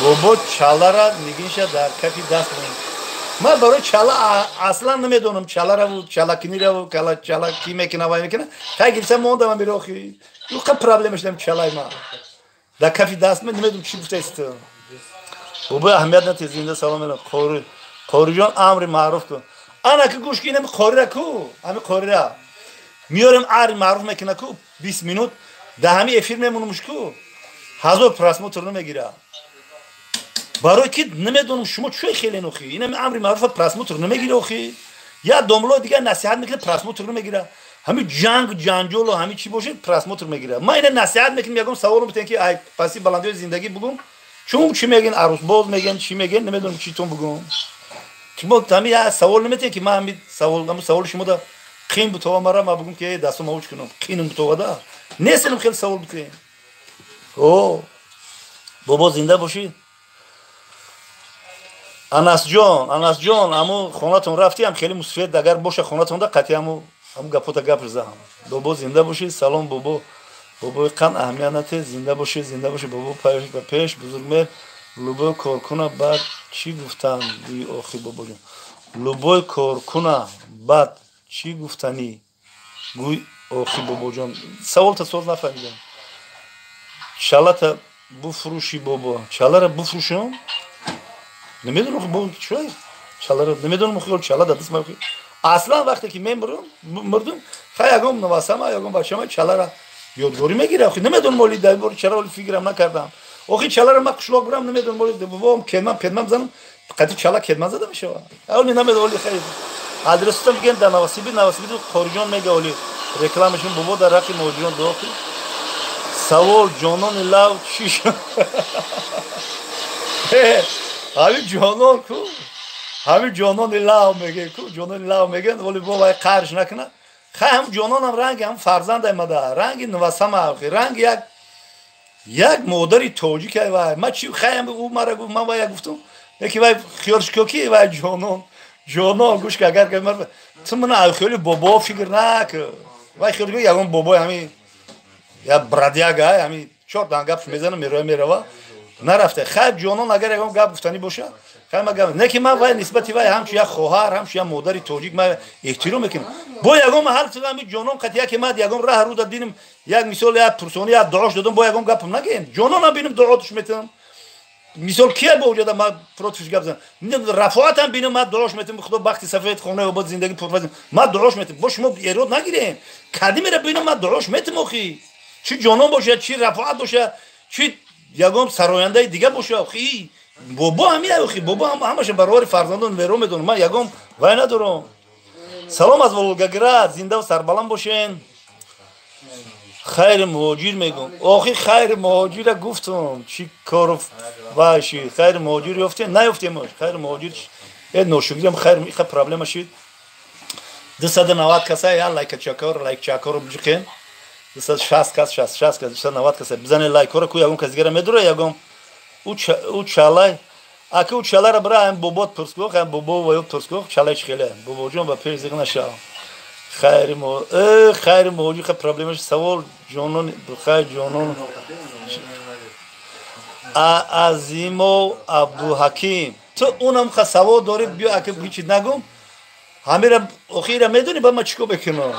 Бобо чалара нигинша дар кафи даст монд. Ман барои чала аслан намедонам, чалараву чалакинираву кала чала ки мекуна, вай мекуна. Хай гирифта мондам биро охи. Юқа проблема шудам чалай ма. Дар кафи даст ма намедонам чӣ гуфтаист. Бобо аҳамият натез, зинда салом менам. Қори Қориҷон амри маъруф кун. Ана ки гӯш ки инами қорира ку, ҳами қорира. Миёрем амри маъруф мекуна ку 20 минут дар ҳами эфир мемонумш ку. 1000 просмотр намегира. Барои ки намедонам шумо чӯй хеле нохи. Инами амри маъруфа просмотр намегира охи. Я домло дигар насиҳат мекунад, просмотр намегира. Ҳами ҷанг ҷанҷолу ҳами чӣ бошад, просмотр мегира. Ман ина насиҳат мекунам, ягон саволам битен ки ай паси баландиҳои зиндагӣ бугум. Чун чӣ мегӯен, арӯсбоз мегӯен, чӣ мегӯен, намедонам читон бугум. Шумо ҳами я савол наметиҳед ки ман ҳами савол, ҳамун саволи шумо да қин бутова мара, ман бугум ки дастом авуч кунам. Қинам бутова да. Нестинам хеле савол битен. О, бобо зинда бошӣ. Анасҷон, Анасҷон, аму хонатон рафтӣ, ҳам хеле мусфед агар боша хонатон да қатъи аму аму гапота гап зам. Бобо зинда бошӣ, салом бобо. Бобои қанд аҳамият натез, зинда бошӣ, зинда бошӣ, бобо пеш ба пеш, бузургмеҳр, любой коркуна баъд чӣ гуфтан гӯи охи бобоҷон. Любой коркуна баъд чӣ гуфтанӣ гӯй охи бобоҷон. Саволта соз нафаҳмидам. Чалата буфрӯши бобо. Чалара буфрӯшам? Намедонам бо чой? Чалара намедонам хел чала да дастма. Аслан вақте ки мемурам, мурдум, хай ягон навасама, ягон бачама чалара ёдгорӣ мегира. Охи намедонам оли дар бори чара оли фикрам накардам. Охи чалара ма қишлоқ бурам, намедонам оли бобом кедман педман бизанам, қати чала кедман зада мешава. Оли намедонам оли хай. Адресутам мегӯянд дар Новосибир, Новосибир Қориҷон мега оли рекламашон бобо дар ҳаққи муҳоҷирон дуо кун. Савол ҷонони лав чӣ шуд? Ҳамин ҷонон ку, ҳамин ҷонони лав мегӯянд ку, ҷонони лав мегӯянд, вале бо вай қарш накунад. Хай ҳам ҷононам ранги ҳам фарзандай мада, ранги навасама, ранги як модари тоҷик ай вай. Ма чи хай ҳам ӯ мара гуфт, ман вай гуфтум, яки вай хиёлш ко ки вай ҷонон, ҷонон гӯш ки агар мар ту мана ай хиёли бобо фикр накун. Вай хиёл ко ягон бобои ҳамин я бродяга ай ҳамин чор дан гапш мезанам, мероя мерава. Нарафта. Хай ҷонон агар ягон гап гуфтанӣ боша, хай ма гап. Не ки ман вай нисбати вай ҳамчун як хоҳар, ҳамчун як модари тоҷик ман эҳтиром мекунам. Бо ягон маҳал ту ҳамин ҷонон қати яке мад ягон раҳ рӯ да динам, як мисол як пурсонӣ як дуош додам, бо ягон гапам нагӯем. Ҷононам бинам дуотш метавам. Мисол кия бо уҷада ман противш гап занам. Рафоатам бинам ман дуош метавам, худо бахти сафед хонаи обод зиндагӣ пурфазм. Ман дуош метавам. Бо шумо эрод нагирем. Кадимера бинам ман дуош метавам охи. Чӣ ҷонон боша, чӣ рафоат боша, чӣ ягон сарояндаи дига боша. Охи бобо ҳамин охи бобо ҳамаша баровари фарзандон веро медонам. Ман ягон вай надорам. Салом аз Волгоград, зинда ва сарбаланд бошен. Хайри муҳоҷир мегӯм. Охи хайри муҳоҷира гуфтум. Чӣ кору вай шид? Хайри муҳоҷир ёфтем? Наёфтем. Хайри муҳоҷир э ношукрим хайр иха проблема шид. 290 каса я лайкачакор, лайкчакор биҷиқен. 260 кас, 66 кас, 290 каса. Бизане лайкора ку ягон кас дигара медура ягон ӯ чалай. Аки ӯ чалара бира ҳам бобот пурсгоҳ, ҳам бобо ва ё пурсгоҳ чалай чӣ хеле. Бобоҷон ба пеш зиқ нашав. Хайри мо, хайри муҳоҷир ха проблемаш савол ҷонон, хайр ҷонон. Азимов Абдуҳаким. Ту унам ха савол дорӣ, биё аки ҳичи нагум. Ҳамира охира медонӣ ба ман чӣ кор мекунам?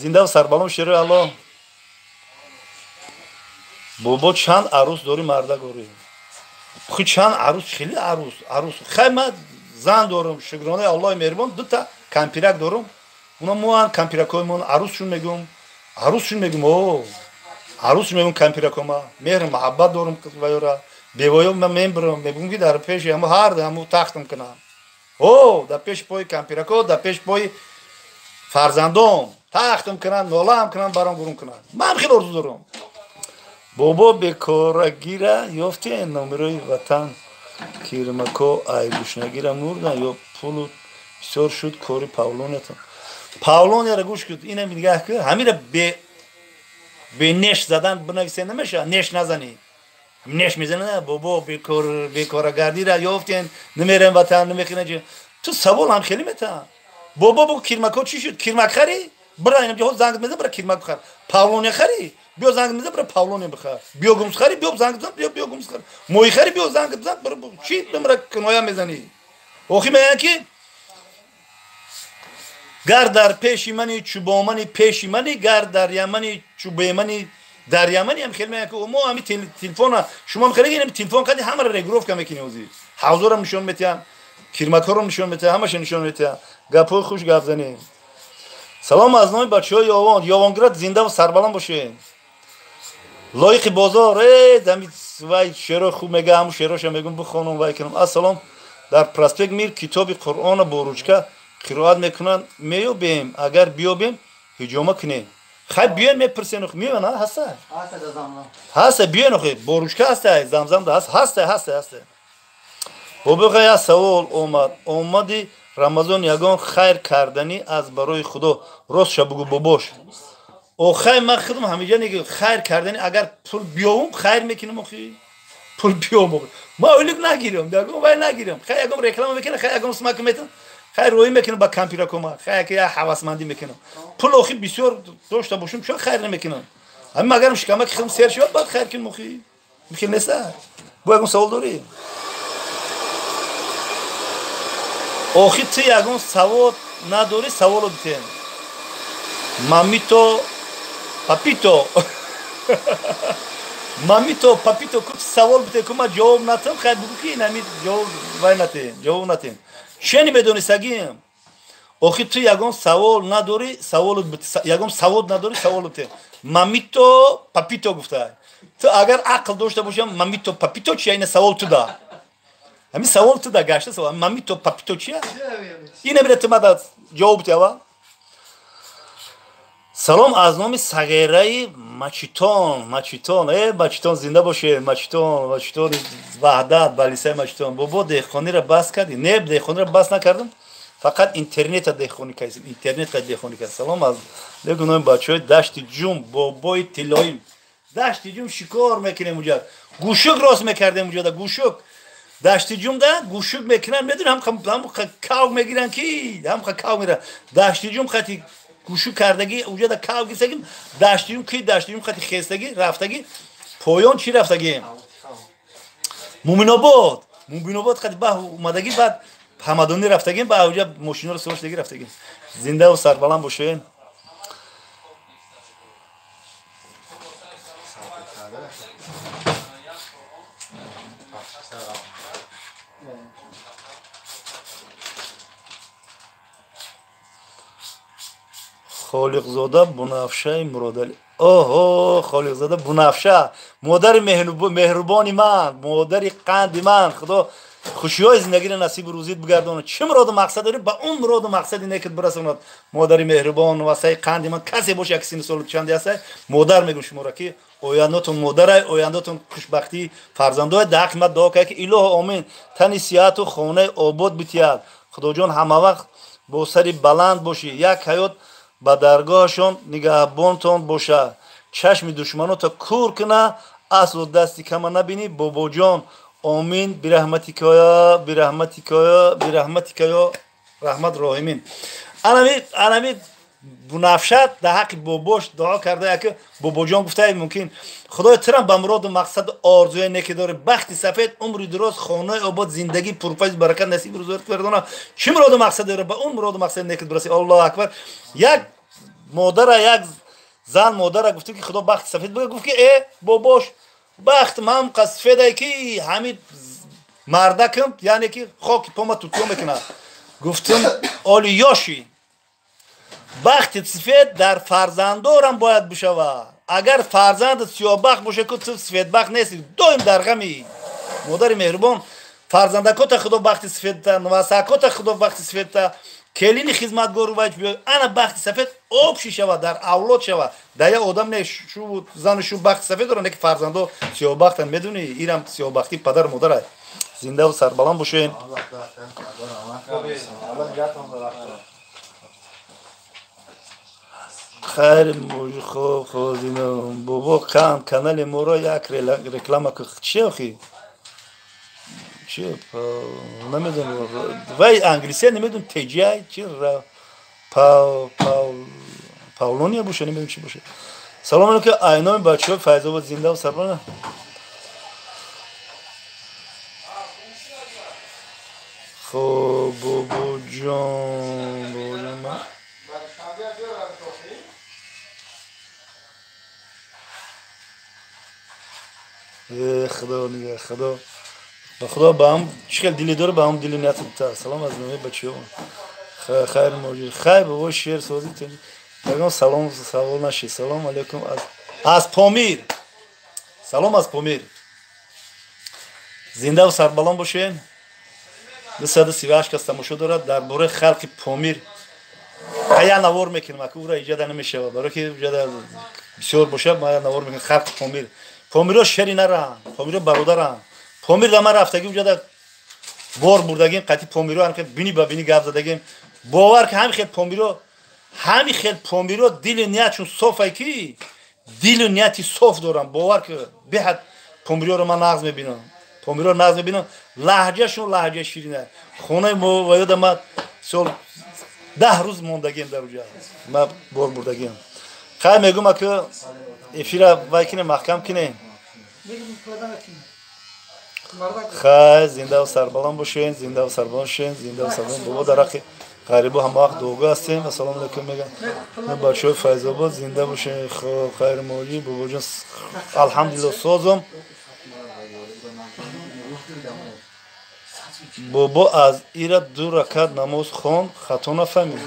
Зинда ва сарбаланд шерои Аллоҳ. Бобо чанд арӯс дорӣ мардагорӣ? Хи чанд арӯс, хеле арӯс, арӯс. Хай ман зан дорам, шукронаи Аллоҳи меҳрибон, дута кампирак дорам. Уна моан кампиракҳои мон арӯсшун мегӯм, арӯсшун мегӯм, о, арӯсшун мегӯм кампиракҳома. Меҳру муҳаббат дорам вайора. Бевоё ман мебарам, мегӯм ки дар пеши ҳамо ҳар ҳамо тахтам кунам. О, дар пеши пои кампиракҳо, дар пеши пои фарзандом тахтам кунанд, нолаам кунанд, барам гурум кунанд. Ман хеле орзу дорам. Бобо бекорагира ёфтем номерои ватан кирмако ай гушнагира мурдан ё пулу бисёр шуд кори павлониятон. Павлонияро гӯш кун, ина нигаҳ кун, ҳамира бе неш задан бинависе намеша, неш назанӣ. Неш мезанӣ, бобо бекорагардира ёфтем, намерем ватан, намехӯрем. Ту савол ҳам хеле метаҳ. Бобо бо кирмако чӣ шуд? Кирмакхарӣ? Бира инам ҷо занг мезанам, бира кирмак бихар. Павлония хари, биё занг мезанам, бира павлония бихар. Биогумус хари, биё занг бизан, биё биогумус хар. Моҳӣ хари, биё занг бизан, бира чӣ бимра киноя мезанӣ? Охи мегӯянд ки гар дар пеши мани чӯбомани пеши мани, гар дар ямани чӯбемани дар ямани ҳам хел мегӯянд ки мо ҳами телефона шумо ҳам хеле ин телефон қади ҳамаро регулировка мекунем ӯзи. Ҳавзоро нишон метиҳам, кирмакҳоро нишон метиҳам, ҳамаша нишон метиҳам. Гапҳои хуш гап занем. Салом аз номи бачаҳои Ёвон. Ёвонгирад зинда ва сарбаланд бошед. Лоиқи бозор, ами вай шеъро хуб мега, ҳамун шеъроша мегум бихонам вай кунам. Ассалом, дар проспект Мир китоби Қуръона бо ручка қироат мекунанд, меёбем, агар биёбем ҳиҷома кунем. Хай биёен мепурсен, меён ҳаста? Ҳаста биёен охи, бо ручка ҳаста, замзам да ҳаст, ҳаста, ҳаста, ҳаста. Бобоға як савол омад. Омади Рамазон ягон хайр карданӣ аз барои Худо. Ростша бугу бобош. Охай ман худам ҳамиҷа неги хайр карданӣ агар пул биёвум хайр мекунам охи. Пул биёвум. Ма ойлик нагирам, ягон вай нагирам. Хай ягон реклама мекунам, хай ягон смак метам. Хай рӯй мекунам ба компютеркома, хай яке я ҳавасмандӣ мекунам. Пул охи бисёр дошта бошум, чун хайр намекунам. Ҳамин магарам шикамаки худам сер шавад, баъд хайр кунам охи. Михел неста? Бо ягон савол дорӣ? Охи ту ягон савод надорӣ, саволо битен. Мамито папито. Мамито папито ку савол бите ку ма ҷавоб натам, хай бугу ки инами ҷавоб вай натем, ҷавоб натем. Чени медонистагим? Охи ту ягон савол надорӣ, саволо ягон савод надорӣ, саволо битен. Мамито папито гуфта. Ту агар ақл дошта бошам, мамито папито чия? Ина савол ту да. Ҳамин савол ту да гашта савол. Мамито папито чия? Ина бира ту мада ҷавоб тява. Салом аз номи сағираи Мачитон, Мачитон, Мачитон зинда боше, Мачитон, Мачитон Ваҳдат, балисаи Мачитон. Бобо деҳқониро бас кардӣ? Не, деҳқониро бас накардам. Фақат интернета деҳқонӣ кардем, интернет қад деҳқонӣ кардем. Салом аз номи бачаҳои Дашти Ҷум, бобои тиллоим. Дашти Ҷум шикор мекунем уҷа. Гӯшук рост мекардем уҷада, гӯшук. Дашти Ҷумда гӯшук мекунанд, медонӣ ҳам кав мегиранд ки, ҳам кав мегиранд. Дашти Ҷум хати гӯшук кардагӣ, уҷада кав гирифтагӣ, Дашти Ҷум ки Дашти Ҷум хати хестагӣ, рафтагӣ, поён чӣ рафтагӣ? Муминобод, Муминобод хати ба омадагӣ, баъд Ҳамадонӣ рафтагӣ, ба уҷа мошинаро сувор рафтагӣ. Зинда ва сарбаланд бошед. Холиқзода Бунафшаи Муродалӣ. Оҳо, Холиқзода Бунафша, модари меҳрубони ман, модари қанди ман. Худо хушиҳои зиндагиро насибу рӯзит бигардонад. Чӣ муроду мақсад дорӣ, ба он муроду мақсади некит бирасонад. Модари меҳрубон, васаи қанди ман, касе боша як синну солу чанде ҳастай, модар мегӯм шуморо ки ояндатон модарай, ояндатон хушбахтии фарзандое. Дар ҳаққи ман дуо кунед ки илоҳо омин, тани сиҳату хонаи обод битиҳад. Худоҷон ҳама вақт бо сари баланд бошӣ, як ҳаёт ба даргоҳашон нигаҳбонтон бошад, чашми душманото кур куна, аслу дасти кама набинӣ. Бобоҷон омин, бираҳматикоя, бираҳматикоя, бираҳматикоя, раҳмат роҳимин. Анами Бунафшат дар ҳаққи бобош дуо карда, яке бобоҷон гуфта мумкин Худои тирам ба муроду мақсаду орзуе неки дорӣ, бахти сафед, умри дуроз, хонаи обод, зиндагӣ пурфайз, баракат насиб рӯзгорат гардона. Чӣ муроду мақсад дорӣ, ба он муроду мақсади некит бирасӣ. Аллоҳу акбар. Як модара, як зан модара гуфта ки Худо бахти сафед бигӯ, гуфт ки бобош бахт ман сафедае ки ҳамин мардакам, яъне ки хоки пома тутиё мекунад. Гуфтам оли ёши, бахти сафед дар фарзандорам бояд бишавад. Агар фарзандат сиёҳбахт боша, ку ту сафедбахт нестӣ, доим дар ғами. Модари меҳрубон, фарзандакота Худо бахти сафедта, навасакота Худо бахти сафедта, келини хизматгору вай биёй, ана бахти сафед обши шавад, дар авлод шавад. Дар як одам не шу зану шу бахти сафед доранд, не ки фарзандо сиёҳбахтанд, медонӣ, ирам сиёҳбахтии падару модарай. Зиндаву сарбаланд бошед. Хайр хуб хозина бобо кан канали моро як реклама чи охи? Чи намедонам, вай англисия намедонам, теҷиай чи Павлония боша, намедонам чӣ боша. Салом алейкум айноми бачаҳои Файзобод, зинда ва сарбаланд. Хоб, бобоҷон, бобоҷон, ман худо нигоҳ, худо ба худо ба ҳам чӣ хел диле дора, ба ҳам дили ният та. Салом аз номи бачаҳо. Хайр мавҷуд. Хайр бобо, шеър созӣ ягон салом савол нашид. Салом алейкум аз Помир. Салом аз Помир. Зинда ва сарбаланд бошед. 238 кас тамошо дорад. Дар бораи халқи Помир я навор мекунем, аки ура иҷода намешавад, барои ки иҷода бисёр бошад, ма я навор мекунем. Халқи Помир, помиро шери наранд, помиро бародаранд. Помир да ман рафтагим, уҷода бор бурдагим, қатъи помиро ҳам бини ба бини гап задагим. Бовар ки ҳами хел помиро, ҳами хел помиро дили ниятшон софай, ки дилу нияти соф дорам. Бовар ки беҳад помироро ман нағз мебинам, помиро нағз мебинам, лаҳҷашон лаҳҷаи ширина. Хонаи мо ва ёда ман сол 10 рӯз мондагим дар уҷа, ман бор бурдагим. Хай мегӯм, аки эфира вай кинем, маҳкам кинем. Хай, зинда ва сарбаланд бошед, зинда ва сарбаланд бошед, зинда ва сарбаланд. Бобо дар ҳаққи ғарибо ҳама вақт дуогӯ ҳастем. Ассалому алайкум мегӯям бачаҳои Файзобод, зинда бошед. Хоб, хайр мавҷуд. Бобоҷон, алҳамдулилло созам. Бобо аз ира 2 ракат намоз хон, хато нафаҳмид.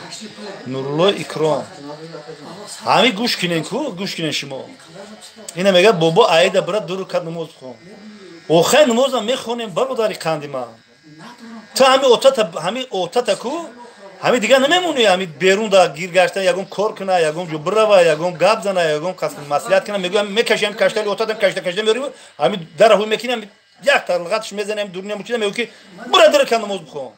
Нурулло Икром. Ҳами гӯш кинен ку, гӯш кинен шумо. Ина мегӯяд бобо аида бира 2 ракат намоз хон. Охай намозам мехонем, бародари қанди ман. Ту ҳами отата, ҳами отата ку, ҳами дигар намемонӣ, ҳами берун да гир гаштан, ягон кор куна, ягон ҷо бирава, ягон гап зана, ягон қасд маслиҳат куна, мегӯям мекашем каштали отатам, кашта кашта меорим, ҳами дара ҳуй мекунем, як тарлғатш мезанем, дурня мучида, мегӯ ки бура 2 ракат намоз бихон.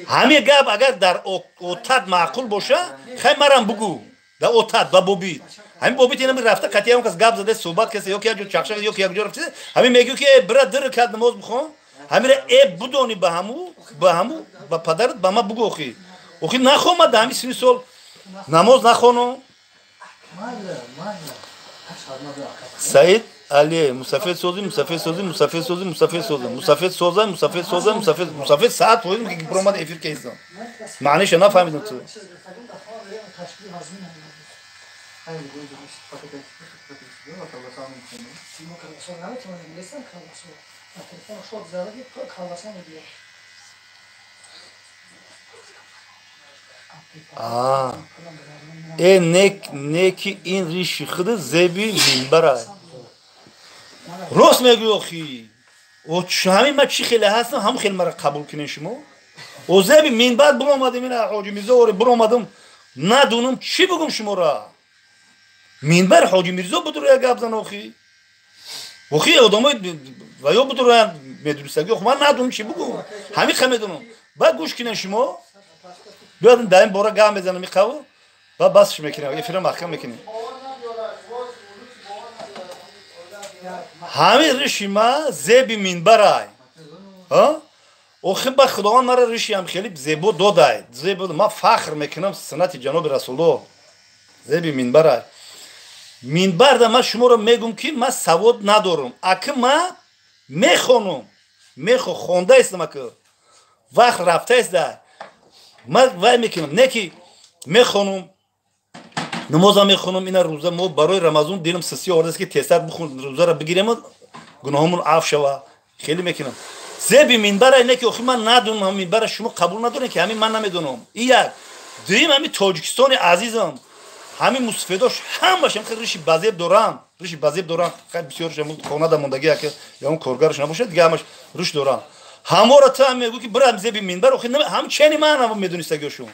Ҳами гап агар дар отат маъқул боша, хай марам бугӯ дар отат ба бобит. Ҳамин бобит инами рафта қатъи ягон кас гап зада, суҳбат каса, ё ки як ҷо чақчақ, ё ки як ҷо рафта, ҳамин мегӯ ки бира 2 ракат намоз бихон. Ҳамира эб будонӣ ба ҳаму, ба ҳаму, ба падарат, ба ма бугӯ. Охи охи нахон, ма дар ҳамин сини сол намоз нахонам. Саид Али, мусафед созӣ, мусафед созӣ, мусафед созӣ, мусафед созӣ, мусафед соза, мусафед соза, мусафед, мусафед саат фоиз ки биромад эфир кестам. Маъниша нафаҳмидам ту. Э неки ин риши худ зеби минбар. Рост мегӯй охи. Ҳамин ман чӣ хеле ҳастам, ҳам хеле маро қабул кунед шумо. О зеби минбар биромадем, ина Ҳоҷи Мирзо оре биромадам, надонам чӣ бигӯм шуморо. Минбар Ҳоҷи Мирзо будуро як гап зан охи. Охи одамои ва ё будуро медонистагӣ, охи ман надонам чӣ бигӯм. Ҳамин ха медонам. Баъд гӯш кунед шумо. Биёдем дар ин бора гап мезанам иқаву, баъд басш мекунем, эфира маҳкам мекунем. Ҳамин риши ма зеби минбарай. Охи ба худованд мара риши ҳам хеле зебо додай. Зебо ман фахр мекунам суннати ҷаноби Расуллоҳ. Зеби минбарай. Минбарда ман шуморо мегӯм ки ман савод надорам. Аки ман мехонам. Хондаистам аки. Вақт рафтаист. Ман вай мекунам. Не ки мехонам, намозам мехонам, ина рӯза мо барои Рамазон дилам сисӣ овардааст ки тезтар бихон, рӯзаро бигирем, гуноҳамон афв шава. Хеле мекунам. Зеби минбара не ки охи ман надонам, минбара шумо қабул надоред ки ҳамин ман намедонам. И як. Дуюм, ҳамин Тоҷикистони азизам, ҳамин мусафедош ҳамаш ҳам хеле риши базеб дорам, риши базеб дорам. Хай бисёрш ҳам хона да мондагӣ, яке ягон коргарш набошад, дига ҳамаш риш дорам. Ҳаморо ту ҳам мегӯ ки бира зеби минбар, охи ҳам чени ман ҳам медонистагиошон.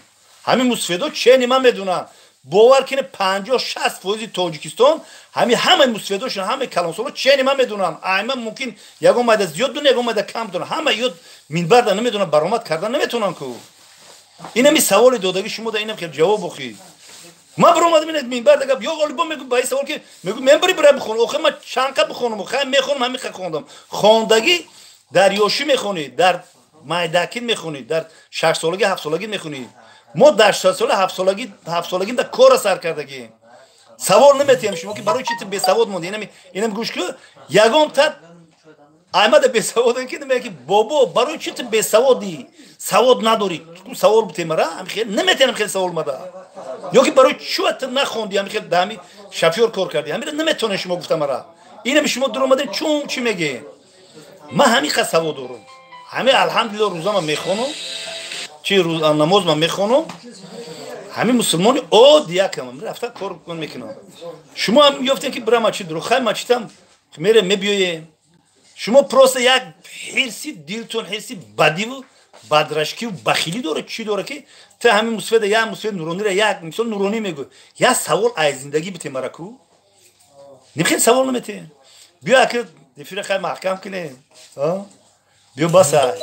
Ҳамин мусафедо чени ман медонам. Бовар кине 50-60 фоизи Тоҷикистон ҳамин ҳамаи мусафедошон, ҳамаи калонсоло чени ман медонам. Айма мумкин ягон майда зиёд дона, ягон майда кам дона. Ҳама ёд минбарда намедонам, баромад кардан наметавонам ку. Инами саволи додаги шумо да инам хел ҷавоб охи. Ман баромадам ин минбарда гап, ё ғолибо мегӯ ба ин савол ки мегӯ мен бари бира бихонам. Охи ман чанқа бихонам, охи мехонам, ҳамин ха хондам. Хондагӣ дар ёшӣ мехонӣ, дар майдакин мехонӣ, дар 6 солагӣ, 7 солагӣ мехонӣ. Мо дар 6 сола 7 солагӣ да кора сар кардагием. Савол наметиҳем шумо ки барои чи ту бесавод монди. Инам гӯш ку, ягон та аймада бесаводен ки намея ки бобо, барои чи ту бесаводӣ, савод надорӣ? Савол бутемара наметиҳем хеле савол мада. Ё ки барои чӣ ту нахонди, ҳами хел ҳами шофёр кор кардӣ, ҳамира наметонем шумо гуфта мара. Инами шумо дуромадем, чун чӣ мегӯем? Ман ҳамин қад савод дорам, ҳами алҳамдулилло, рӯзама мехонам, чи намозма мехонам, ҳамин мусулмони оддиякам, рафта кор мекунам. Шумо ҳам ёфтем ки бира мачид рухай, мачитам мере мебиёем. Шумо просто як ҳирси дилтон, ҳирси бадиву бадрашкиву бахилӣ дора, чӣ дора ки та ҳамин мусфеда, як мусфед нуронира, як мисол нуронӣ мегӯ, як савол аз зиндагӣ бите мараку, немхел савол наметем. Биё, аки эфира хай маҳкам кунем, биё баса.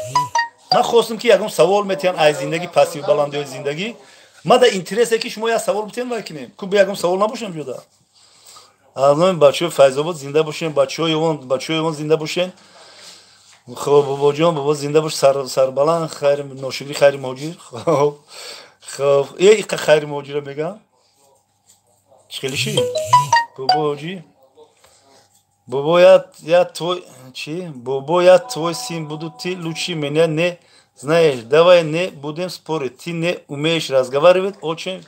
Ман хостам ки ягон савол метиҳам аз зиндагӣ, пастиву баландиҳои зиндагӣ. Ма да интересе ки шумо як савол битем, вай кунем ку, ягон савол набошем ҷуда. Аз номи бачаҳои Файзобод зинда бошем, бачаҳои он, бачаҳои он зинда бошен. Хоб, бобоҷон, бобо, зинда бош, сарбаланд. Хайр, ношукрӣ, хайри муҳоҷир. Хоб, хоб, э иқа хайри муҳоҷира мегам, чӣ хелиши, бобо ҳоҷӣ, бобо, я твой чи, бобо, я твой сын буду, ты лучше меня не знаешь, давай не будем спорить, ты не умеешь разговаривать, очень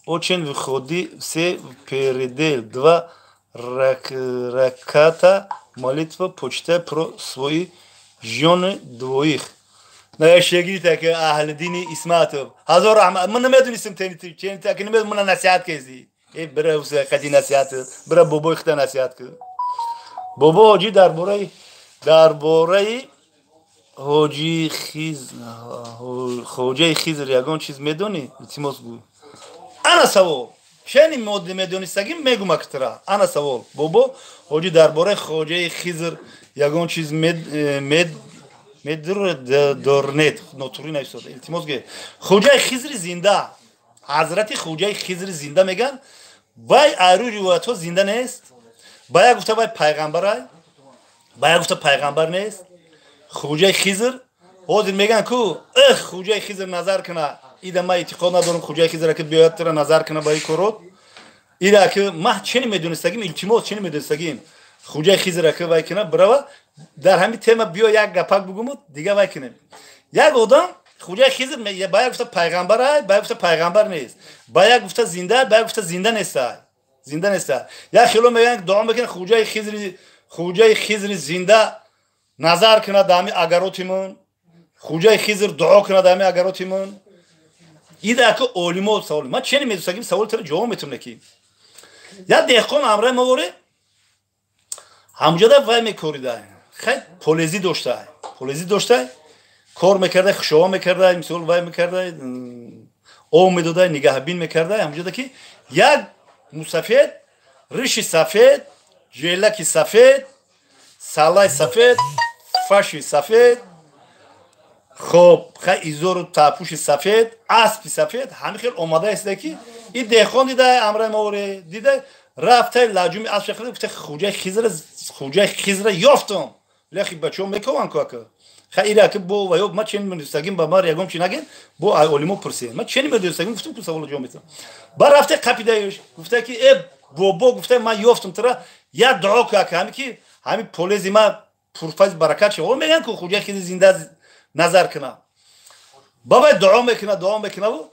очень выходи все передел, два раката молитва почитай про свои жены двоих. Наешегирите ки аҳли дини Исматов, ҳазор раҳмат. Ман намедонистам, чени ки намедонам, мана насиҳат кезди. Э, бира қади насиҳат, бира бобои худа насиҳат ку. Бобо ҳоҷӣ, дар бораи ҳоҷи хиз, хоҷаи Хизр ягон чиз медонӣ? Илтимос, гӯ. Ана савол, чени медонистагим мегум актара. Ана савол, бобо ҳоҷӣ, дар бораи хоҷаи Хизр ягон чиз медорнед? Нотурӣ нависода, илтимос ге. Хоҷаи Хизри зинда, ҳазрати хоҷаи Хизри зинда меган, вай айрӯи ривоятҳо зинда нест. Ба як гуфта вай пайғамбарай, ба як гуфта пайғамбар нест. Хоҷаи Хизр ҳозир меган ку, эх, хоҷаи Хизр назар куна. Ида ман эътиқод надорам, хоҷаи Хизра ки биёяд, тира назар куна ба ин корот. Ира ки ман чени медонистагим, илтимос, чени медонистагим, хоҷаи Хизра ки вай куна, бирава дар ҳамин тема. Биё, як гапак бугуму дига вай кунем. Як одам хоҷаи Хизр ба як гуфта пайғамбарай, ба як гуфта пайғамбар нест, ба як гуфта зинда, ба як гуфта зинда нестай, зинда неста. Як хело мегӯянд, дуо мекунанд, хоҷаи Хизри, хоҷаи Хизри зинда назар кунад дар ҳамин агаротимон, хоҷаи Хизр дуо кунад дар ҳамин агаротимон. Ида ки олимо савол, ман чени медонистагим, саволи тира ҷавоб метавонем ки як деҳқон ҳамроҳи мо воре, ҳамҷода вай мекорида, хай полезӣ дошта, полезӣ дошта, кор мекарда, хушова мекарда, мисол вай мекарда, об медода, нигаҳбин мекарда. Ҳамҷода ки як мусафед, риши сафед, ҷелаки сафед, салаи сафед, фаши сафед, хоб, хай изору тапуши сафед, аспи сафед, ҳамин хел омада истода ки ин деҳқон дида, ҳамроҳи мо воре дида, рафта лаҷуми асп шахрида, гуфта: «Хуҷаи Хизра, хуҷаи Хизра ёфтам». Ляхи бачаҳо мекованд ку, ака, хай ира ки бо ва ё ма чен медонистагим, ба мар ягон чи наген, бо олимо пурсем. Ма чени медонистагим, гуфтам ку, саволо ҷавоб метавам. Ба рафта қапидаеш, гуфта ки: «Э бобо, гуфта, ман ёфтам тира, як дуо ку, ака, ҳами ки ҳами полези ма пурфайз баракат шава». Мегӯянд ку хуҷаи Хизри зинда назар куна. Бабай дуо мекуна, дуо мекунаву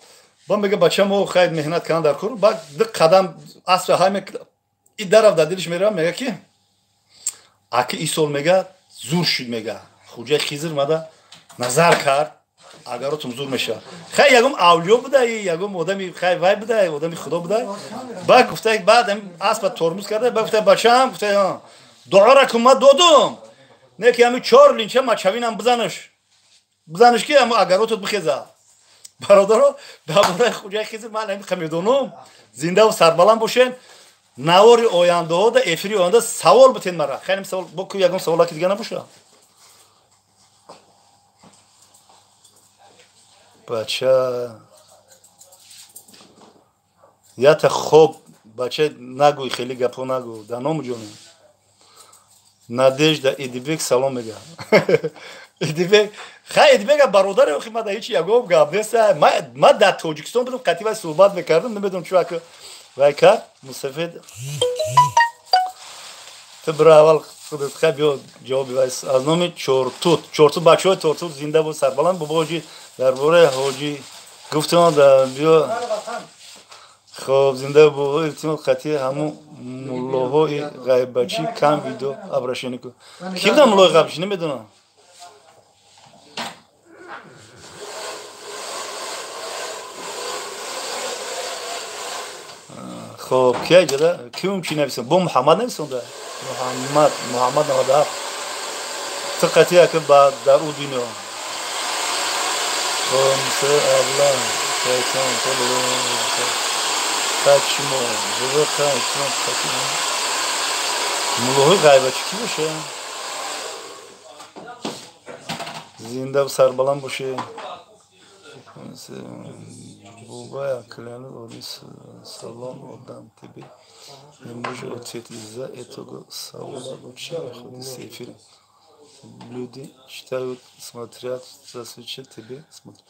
ба мега: «Бачамо, хайр, меҳнат кунан дар кор». Ба ду қадам аспа ҳай мекуна, и дараф дар дилиш мерава, мега ки аки и сол, мега, зур шуд, мега, хуҷаи Хизр мада назар кард, агаротум зур мешавад. Хай ягон авлиё будай, ягон одами хай вай будай, одами худо будай. Ба гуфта, баъд аспа тормуз карда, ба гуфта: «Бачаам, гуфта, дуора кун, ма додум, не ки ҳами чор линча мачавинам бизанаш, бизанаш ки ҳамо агаротут бихеза». Бародаро, дар бораи хуҷаи Хизр ман ҳамин медонам. Зиндаву сарбаланд бошен. Навори ояндаҳо да эфири оянда савол битен мара. Хеле савол бо ку, ягон саволаки дига набоша. Бача, ята хоб, бача, нагӯй, хеле гапҳо нагӯ. Дар ному ҷони Надежда Идибек салом мега. Идибек, хай Идибек бародари охи ма да ҳеч ягон гап нест. Ма дар Тоҷикистон будам, қатъи вай суҳбат мекардам, намедонам чӣ вақт вай кард. Мусафед ту бира аввал худат хай биё ҷавоби вай аз номи Чортут. Чортут бачаҳои Чортут зинда буд, сарбаланд. Бобоҷи дар бораи ҳоҷӣ гуфтам биё. Хоб зинда бо илтимос қатъи ҳамун муллоҳои ғайбачӣ кам видео обращение кун. Ки будам муллои ғайбачӣ намедонам. Хоб ки ҷада ки чӣ нависам? Бо Муҳаммад нависонда. Муҳаммад, Муҳаммад 97. Ту қатъи яке ба дар ӯ дунё. Хоб миср абла шайтон шумо муллоҳои ғайбачӣ кӣ боша? Зинда сарбаланд боше. Бобая клянусь одним салом отдам тебе. Не можешь ответить из-за этого савола вообще выходит с эфира. Люди читают, смотрят, засвечат тебе, смотрят.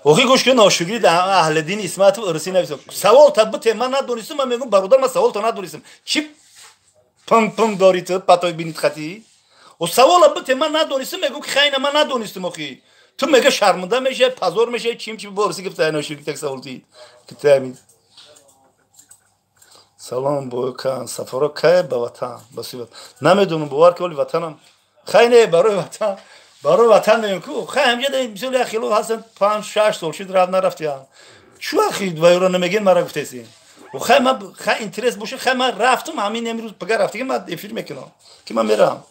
Охи гӯш кун ношукри аҳли дин Исматов урусӣ нависам. Савол та бите ман надонистам, ман мегӯм бародар ман савол та надонистам. Чӣ пунг пунг дорӣ ту патой бинит хатӣ? О савола бите ман надонистам, мегӯм ки хайна ман надонистам охи. Ту мега шарманда мешавӣ, пазор мешавӣ, чим чим бо урусӣ гуфта ношукри так савол ти. Ки тами. Салом бокан сафаро кай ба ватан, ба сӯи ватан. Намедонам бовар ки вале ватанам. Хай не барои ватан. Барои ватан мегӯям ку хай ҳамҷа мисол як хило ҳастанд 5-6 сол шуд рафт нарафтиям. Чу ахи вайро намегӯен мара гуфтесин. Хай ман хай интерес боша, хай ман рафтам ҳамин имрӯз пага рафтиги ман эфир мекунам ки ман мерам.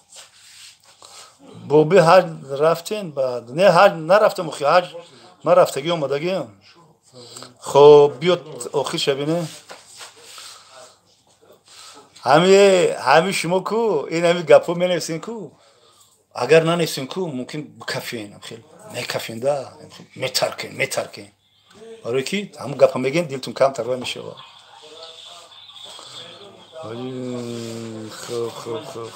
Боби ҳаҷ рафтен баъд не ҳаҷ нарафтам охи ҳаҷ ман рафтагӣ омадагиам. Хоб биё охир шабине. Ҳами шумо ку ин ҳами гапҳо менависен ку. Агар нанависем ку мумкин бикафен, хел мекафен да, метаркен, метаркен. Барои ки ҳамун гапа мегӯем дилтун камтар вай мешавад. Хоб хоб хоб хоб.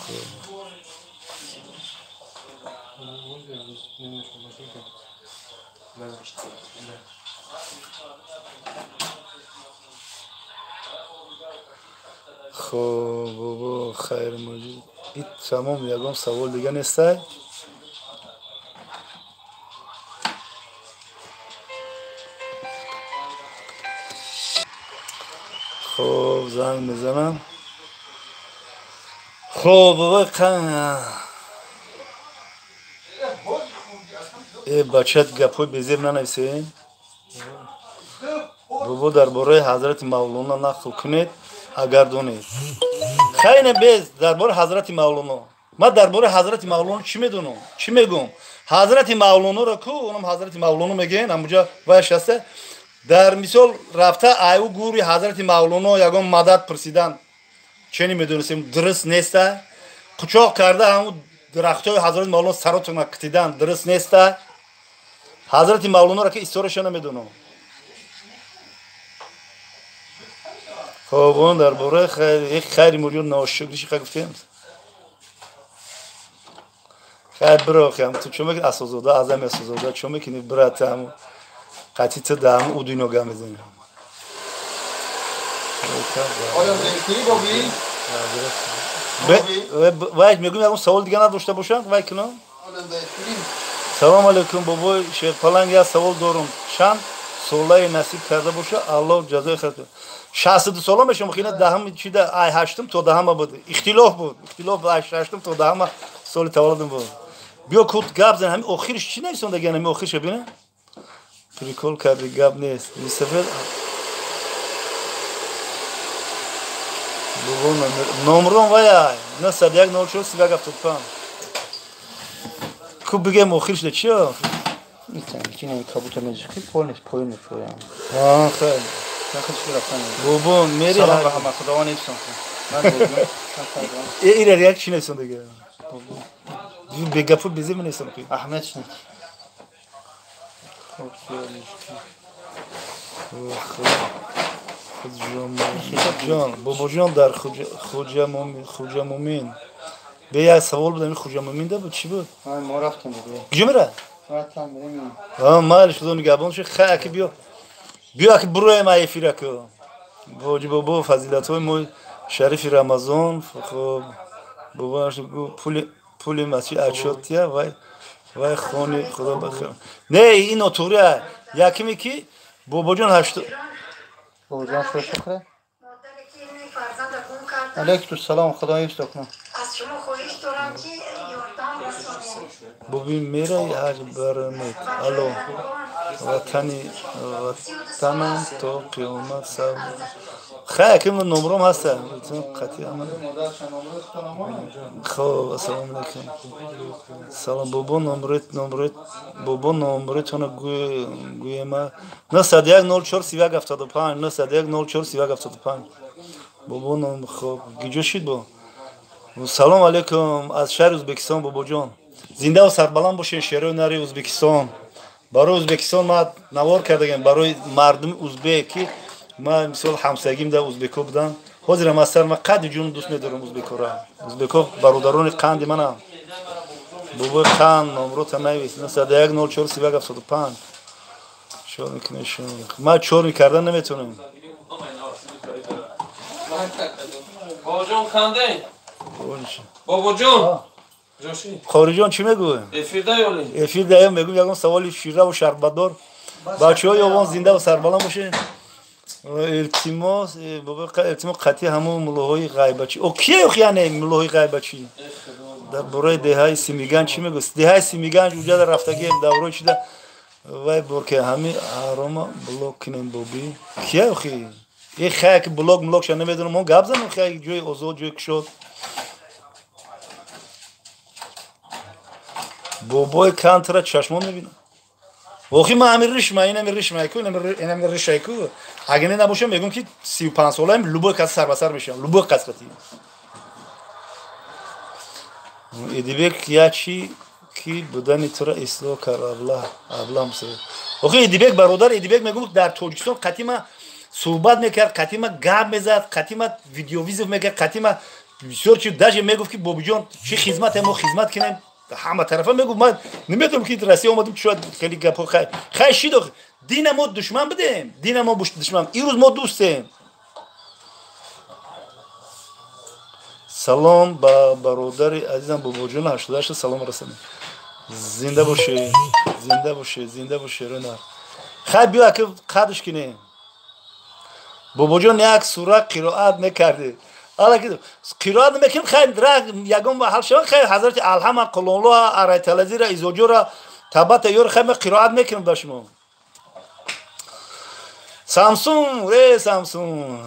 Хоб бобо хайр муҷид. Ит тамом ягон савол дига нестай? Хоб занг мезанам. Хоб бобо бачат гапҳои безеб нанависем. Бобо дар бораи ҳазрати Мавлоно нақл кунед агар донед. Хайне без дар бораи ҳазрати Мавлоно. Ман дар бораи ҳазрати Мавлоно чӣ медонам? Чӣ мегӯм? Ҳазрати Мавлоноро ку онам ҳазрати Мавлоно мегӯянд, ҳамуҷа вайш ҳаста. Дар мисол рафта айу гури ҳазрати Мавлоно ягон мадад пурсидан чени медонистем дуруст неста. Қучоқ карда ҳамун дарахтҳои ҳазрати Мавлоно саротона китидан дуруст неста. Ҳазрати Мавлоноро ки историяшо намедонам. Хоб он дар бораи хайри муҷуд ношукриши ха гуфтем. Хайр биро хам ту чо мекунӣ асозода азами асозода чо мекунӣ брат ҳам қатъи ту дар ҳам удино гам мезанӣ. Вай мегӯм ягон савол дига надошта бошанд вай кунам. Салом алейкум бобои Шерпаланг, як савол дорум. Чанд солаи насиб карда боша Аллоҳ ҷазои хайр кунад. 62 сола мешавам, хина даҳам чида ай ҳаштум то даҳама буд. Ихтилоф буд. Ихтилоф ай шаштум то даҳама соли таваллудам буд. Биё кут гап зан, ҳамин охириш чӣ нависонда ган, ҳамин охирша бина? Прикол карди, гап нест. Мусафир бобо номрон вай 901 04 31 75. Ку бигем охирш да чиё? Ичине кабутар меҷиқи полнес поён мефурӯям. А, хайр. Бобо мери салом ба ҳама, Худованд ҳифзон кунад. Ира як чӣ нависон дига? Бегапу безе менависам ки. Аҳмед чӣ? Ҷон, бобоҷон дар Хуҷа Мумин Бе як савол буд, ами Хуҷамуминда буд, чӣ буд? Мо рафтем буд. Куҷо мера? Рафтам берем. Майли, худо нигаҳбон шуд. Хай, аки биё. Биё, аки буроем ай эфир аку. Боҷи бобо, фазилатҳои мо шарифи Рамазон, хоб бобоаш гу пули масҷид ачотия вай вай хони худо бахир. Не, ин нотуғри якими ки бобоҷон ҳашт Бобоҷон шукр. Алейкум салом, худо ҳифз кунад. Аз шумо хоҳиш дорам ки ёрдам расонед. Боби мерай ҳаҷ бармед. Алло, ватани ватанам то қиёмат сабр. Хай, аким номром ҳаста. Қатъи амал. Хоб, ассалому алайкум. Салом, бобо, номрет, номрет, бобо, номретона гӯема. 901 04 31 75 901 04 31 75. Бобо ном, хоб, гиҷо шид бо? Салом алейкум аз шаҳри Ӯзбекистон, бобоҷон. Зинда ва сарбаланд бошед, шерои нари Ӯзбекистон. Барои Ӯзбекистон ман навор кардагам, барои мардуми ӯзбек ки ман мисол ҳамсоягим дар ӯзбекҳо будам. Ҳозирам аз сар ман қадри ҷун дӯст медорам ӯзбекҳоро. Ӯзбекҳо бародарони қанди манам. Бобои қанд номрота навис 901 04 31 75. Чор мекунед шумо? Ман чор мекардан наметавонам. Бобоҷон ханде? Бобоҷон. Хориҷон чӣ мегӯ? Эфир даёли. Эфир даём мегӯм ягон саволи шираву шарбатдор. Бачаҳо ёвон зинда ва сарбаланд бошед. Илтимос, бобо, илтимос қатъи ҳамон муллоҳои ғайбачӣ. О, кие охи яъне муллоҳои ғайбачӣ? Дар бораи деҳаи Симиганҷ чӣ мегӯ? Деҳаи Симиганҷ уҷада рафтагием даврои чида вай борке ҳами ҳарома блок кунем боби. Кие охи? Е хай ки блок млок ша намедонам, мо гап занем хай ҷои озод, ҷои кушод. Бобои кантра чашмон мебинам. Охи ман ҳамин ришма, инами ришмайку, инами ришайку. Агар не набошам, мегӯм ки 35 солаем, любой кас сар ба сар мешавам, любой кас қати. Эдибек ячи ки будани тура ислоҳ кард, абла, абла мусо. Охи Эдибек бародар, Эдибек мегӯм дар Тоҷикистон қати ма суҳбат мекард, қати ма гап мезад, қати ма видеовизов мекард, қати ма бисёр чи даже мегуфт ки бобиҷон чи хизмате мо хизмат кунем. Ҳама тарафа мегуфт, ман намедонам ки Россия омадам шояд хеле гапҳо хай хай шид. Дина мо душман будем, дина мо душман, имрӯз мо дӯстем. Салом ба бародари азизам бобоҷон 88 салом расонем. Зинда бошед, зинда бошед, зинда бошед рӯнар. Хай биё аки қадш кунем. Бобоҷон як сура қироат мекардед. Алаки қироат намекунем, хай ягон ҳал шава, хай ҳазрати алҳама қулонлоҳ арайталазира изоҷора табата ёр, хай ма қироат мекунем ба шумо. Самсун, э Самсун,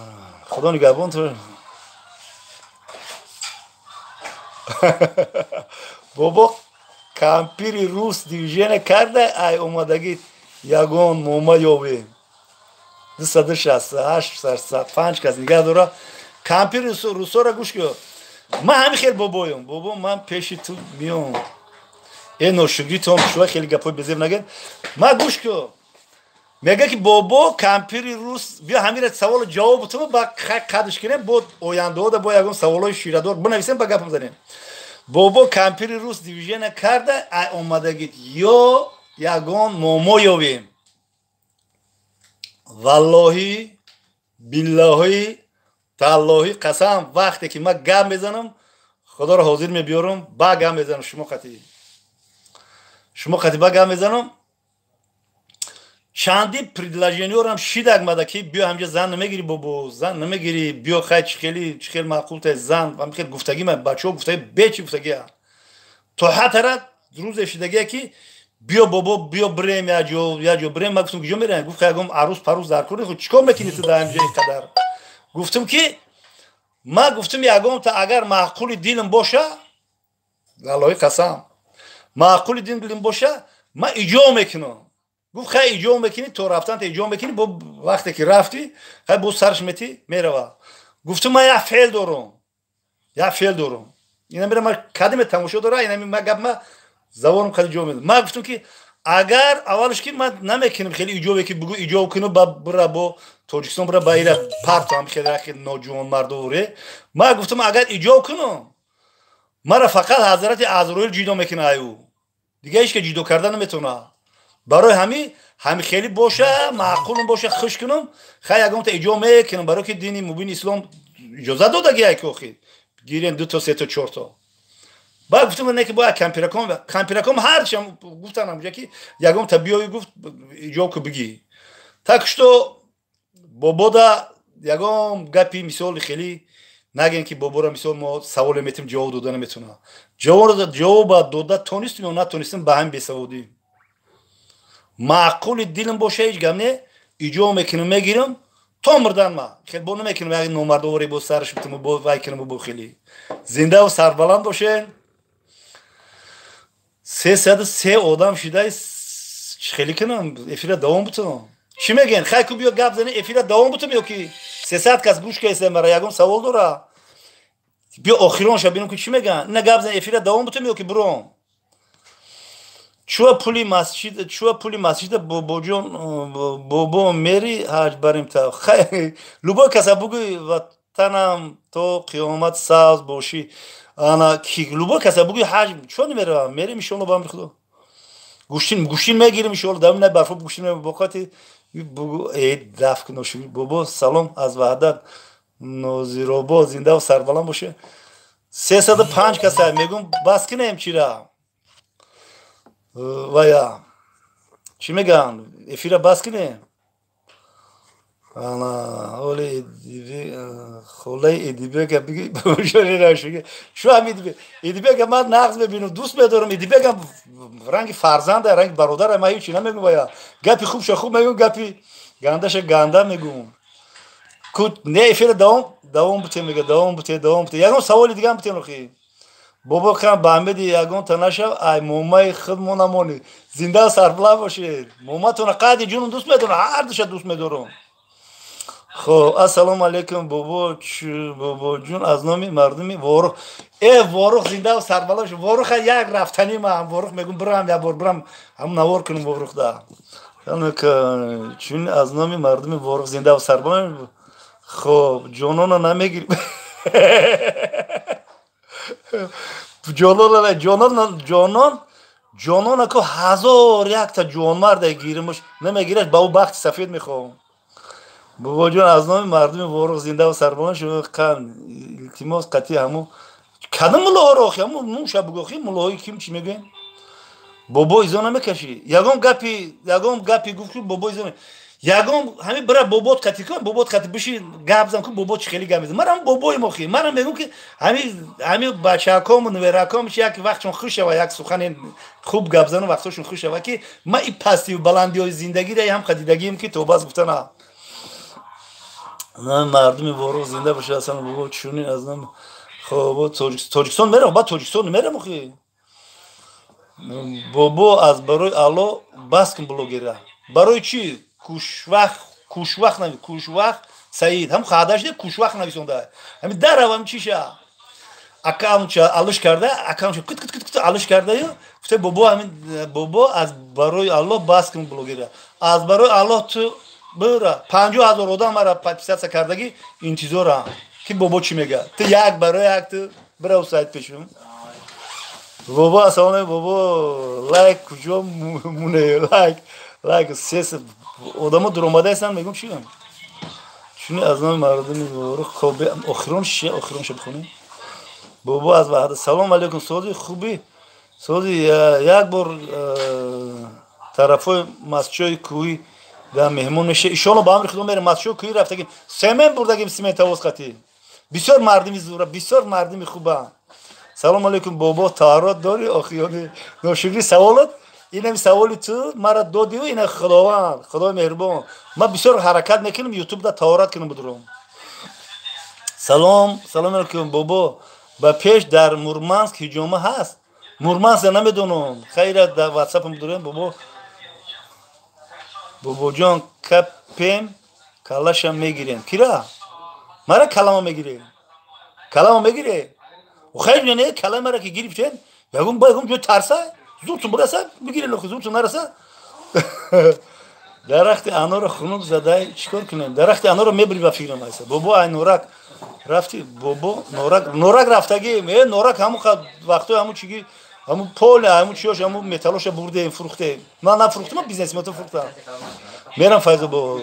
худо нигаҳбон ту. Бобо кампири рус движение карда, ай омадагӣ ягон мома ёбем. 268 5 кас нигаҳ дора. Кампири русора гӯш кун. Ман ҳамин хел бобоём. Бобо ман пеши ту миём. Э ношукритон шува хеле гапҳои безеб нагӯед. Ман гӯш кун. Мега ки бобо кампири рус биё ҳамира саволу ҷавоб бутум ба қадш кунем, бо ояндаҳода бо ягон саволҳои ширадор бинависем, ба гап бизанем. Бобо кампири рус движение карда, ай омадагит ё ягон момо ёбем. Валлоҳи биллоҳи таллоҳи қасам, вақте ки ман гап мезанам, худоро ҳозир мебиёрам, ба гап мезанам, шумо қатъи. Шумо қатъи ба гап мезанам. Чанди предложениёрам шидак мада ки биё ҳамҷа зан намегирӣ бобо, зан намегирӣ, биё хай чихели, чихел маъқул та зан, ҳам хел гуфтагӣ ман бачаҳо гуфтагӣ бечи гуфтагӣ. То ҳатара рӯзе шидагия ки биё бобо, биё бирем як ҷо, як ҷо бирем. Ман гуфтам куҷо мерем? Гуфт хай ягон арӯз парӯз дар кор нест, чикор мекунӣ ту дар ҳамҷа ин қадар? Гуфтам ки ман гуфтам ягонта агар маъқули дилам боша, валлоҳи қасам, маъқули дилам боша, ман иҷо мекунам. Гуфт хай иҷо мекунӣ, то рафтан та иҷо мекунӣ, бо вақте ки рафтӣ, хай боз сарш метӣ, мерава. Гуфтам ман як феъл дорам, як феъл дорам. Ина мера ман кадиме тамошо дора, ина ман гап ман забонам қади ҷо медам. Ман гуфтам ки агар аввалш ки ман намекунам хеле иҷобе ки бугӯ иҷоб кунам, ба бира бо Тоҷикистон бира ба ира партам хеле рахи ноҷавонмардоре. Ман гуфтам агар иҷоб кунам, Мара фақат ҳазрати Азроил ҷидо мекунад аю. Дига ҳеч ка ҷидо карда наметавонад. Барои ҳами хеле боша, маъқулм боша, хуш кунам, хай ягонта иҷо мекунам, барои ки дини мубини ислом иҷоза додаги ай ки охир. Гирем дуто, сето, чорто. Баъд гуфтам не ки бояд кампираком, кампираком ҳарчам гуфтан ҳамҷа ки ягонта биёй гуфт иҷо ку бигӣ. Так что бобода ягон гапи мисоли хеле нагем ки бобора мисол мо саволе метим ҷавоб дода наметавонад. Ҷавоба дода тонистем ё натонистем ба ҳамин бесаводӣ. Маъқули дилам боша ҳеҷ гап не, иҷо мекунам мегирам то мурдан ма. Хел бо намекунам як номардоворе бо сараш битам бо вай кунам бо хеле. Зиндаву сарбаланд бошен. 303 одам шидай хеле кунам эфира давом бутам. Чӣ мегӯен? Хай ку биё гап зани эфира давом бутам ё ки 300 кас гӯш кайса мара ягон савол дора? Биё охиронша бинам ку чӣ мегӯян? Ина гап зани эфира давом бутам ё ки буром? Чуа пули масҷид, чуа пули масҷида бобоҷон бобо мери ҳаҷ барем та. Хай любой каса бугӯй ватанам то қиёмат сабз бошӣ. Ана ки любой каса бугӯй ҳаҷ чуа намеравам? Мерем иншоалло ба амри Худо. Гӯштин гӯштин мегирем иншоалло дар ина барфо гӯштин боқати бугӯ э даф кун бобо салом аз Ваҳдат Нозиробод зиндаву сарбаланд боше. 305 каса мегӯм бас кунем чира. Вая чӣ мегӯянд? Эфира бас кунем. Ана оли холаи Эдибека биги шу ҳам Эдибека ман нағз мебинам, дӯст медорам. Эдибека ранги фарзанда, ранги бародара, ман ҳеҷ намегӯм вая. Гапи хубша хуб мегӯм, гапи гандаша ганда мегӯм. Ку не эфира давом давом бутем мега, давом бутем, давом бутем. Ягон саволи дигам бутем охи. Бобо кам ба амеди ягонта нашав, ай момаи худ мо намонӣ. Зинда сарбаланд бошед. Моматона қадри ҷунум дӯст медорам, ҳар душа дӯст медорам. Хоб, ассалому алайкум бобо, бобоҷун аз номи мардуми Ворух. Э Ворух зинда сарбаланд бошед. Воруха як рафтани ман, Ворух мегӯм бирам як бор бирам ҳам навор кунам Ворухда. Чун аз номи мардуми Ворух зинда сарбаланд. Хоб, ҷонона намегирем. Ҷонон ҷонон ҷонон ҷонона ку ҳазор якта ҷонмарда гиримуш намегираш ба ӯ бахти сафед мехоҳам. Бобоҷон аз номи мардуми Ворух зиндаву сарбаланд шумо қан илтимос қатъи ҳаму кадом муллоҳоро охи ҳаму нумша бугӯ охи муллоҳои ким чӣ мегӯем? Бобо изо намекашӣ. Ягон гапи гуфт ку бобо изо ягон ҳамин бира бобот қатӣ кун, бобот қатӣ биши гап зан ку бобот чӣ хеле гап мезанад. Марам бобоим охи. Марам мегӯм ки ҳами бачаком нувераком чи як вақтшон хуш шава, як сухани хуб гап зану вақтҳошон хуш шава ки ман и пастию баландиҳои зиндагиро ҳам қадидагием ки то бас гуфта на. Мардуми Ворух зинда бошад асан бобо чунин аз номи хоб Тоҷикистон мерам, баъд Тоҷикистон мерам охи. Бобо аз барои Алло бас кун блогера. Барои чӣ? Кушвах, кушвах нави, кушвах Саид. Ҳам хадаш де кушвах нависонда. Ҳами даравам чиша. Аккаунтша алыш карда, аккаунтша кут кут кут кут алыш карда ё гуфта бобо ҳамин бобо аз барои Аллоҳ бас кун блогера. Аз барои Аллоҳ ту бира 50 000 одам мара подписаться кардагӣ интизорам ки бобо чӣ мегӯяд. Ту як барои як ту бирав сайт пешум. Бобо ассалому алайкум бобо лайк куҷо муне лайк лайк сес одамо дуромадаестанд мегӯм чӣ чуни аз номи мардуми Ворух хоб охирон ши охиронша бихонем. Бобо аз Ваҳдат салом алайкум сози хубӣ сози як бор тарафҳои масҷидҳои кӯҳӣ дар меҳмон меша иншоалло ба амри Худо мерем масҷидҳои кӯҳӣ рафтагим семент бурдагим сементавоз қатӣ бисёр мардими зура бисёр мардими хубанд. Салом алайкум бобо таҳаррот дорӣ охиёни ношукрӣ саволот инами саволи ту мара додиу ина Худованд Худои меҳрубон ман бисёр ҳаракат мекунам ютубда таҳорат кунам будуром. Салом салом алайкум бобо ба пеш дар Мурманск ҳиҷома ҳаст? Мурманск намедонам хайра дар ватсапам будурем бобо. Бобоҷон капем калаша мегирем кира мара калама мегирем калама мегирем хайр не калама мара ки гирифтем ягон ба ягон ҷой тарса зудтун бираса бигирем зудтун нараса. Дарахти аноро хунук задай, чикор кунем? Дарахти аноро мебри ба фикрам айса. Бобо ай Норак рафти, бобо Норак, Норак рафтаги, Норак ҳаму вақтои ҳаму чиги, ҳаму поле, ҳаму чиёш, ҳаму металлоша бурдем, фурӯхтем. Ман нафурӯхтам, бизнесмето фурӯхтам. Мерам Файзо бо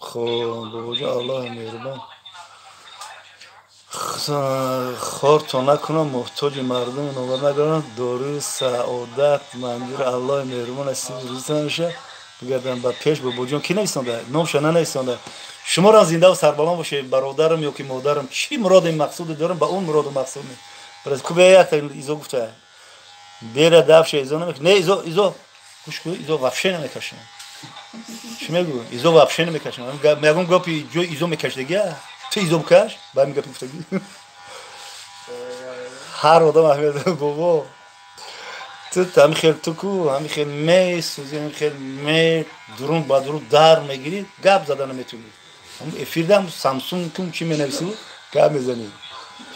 хоб бобоҷон, Аллоҳ меҳрубон. Хор то накунам, муҳтоҷи мардуми номбар нагардам, доруи саодат манзури Аллоҳи меҳрубон аст, рӯзитон меша бигардам ба пеш. Бобоҷон ки нависонда? Номша нанависонда. Шуморам зиндаву сарбаланд бошед, бародарам ё ки модарам. Чӣ муроду мақсуде дорам, ба он муроду мақсуд ме. Ку бе якта изо гуфта. Бера давша изо намекашам. Не, изо, изо. Гӯш кун, изо вообще намекашам. Чӣ мегӯ? Изо вообще намекашам. Мегӯм гапи ҷои изо мекашидагия? Ту изо бикаш? Ба ҳамин гапи гуфтагӣ. Ҳар одам аҳамият бобо. Ту ҳамин хел ту ку, ҳамин хел месӯзӣ, ҳамин хел ме дурун ба дурун дар мегирӣ, гап зада наметавонӣ. Ҳамун эфирда ҳам Самсунг кум чӣ менависӣ, гап мезанӣ.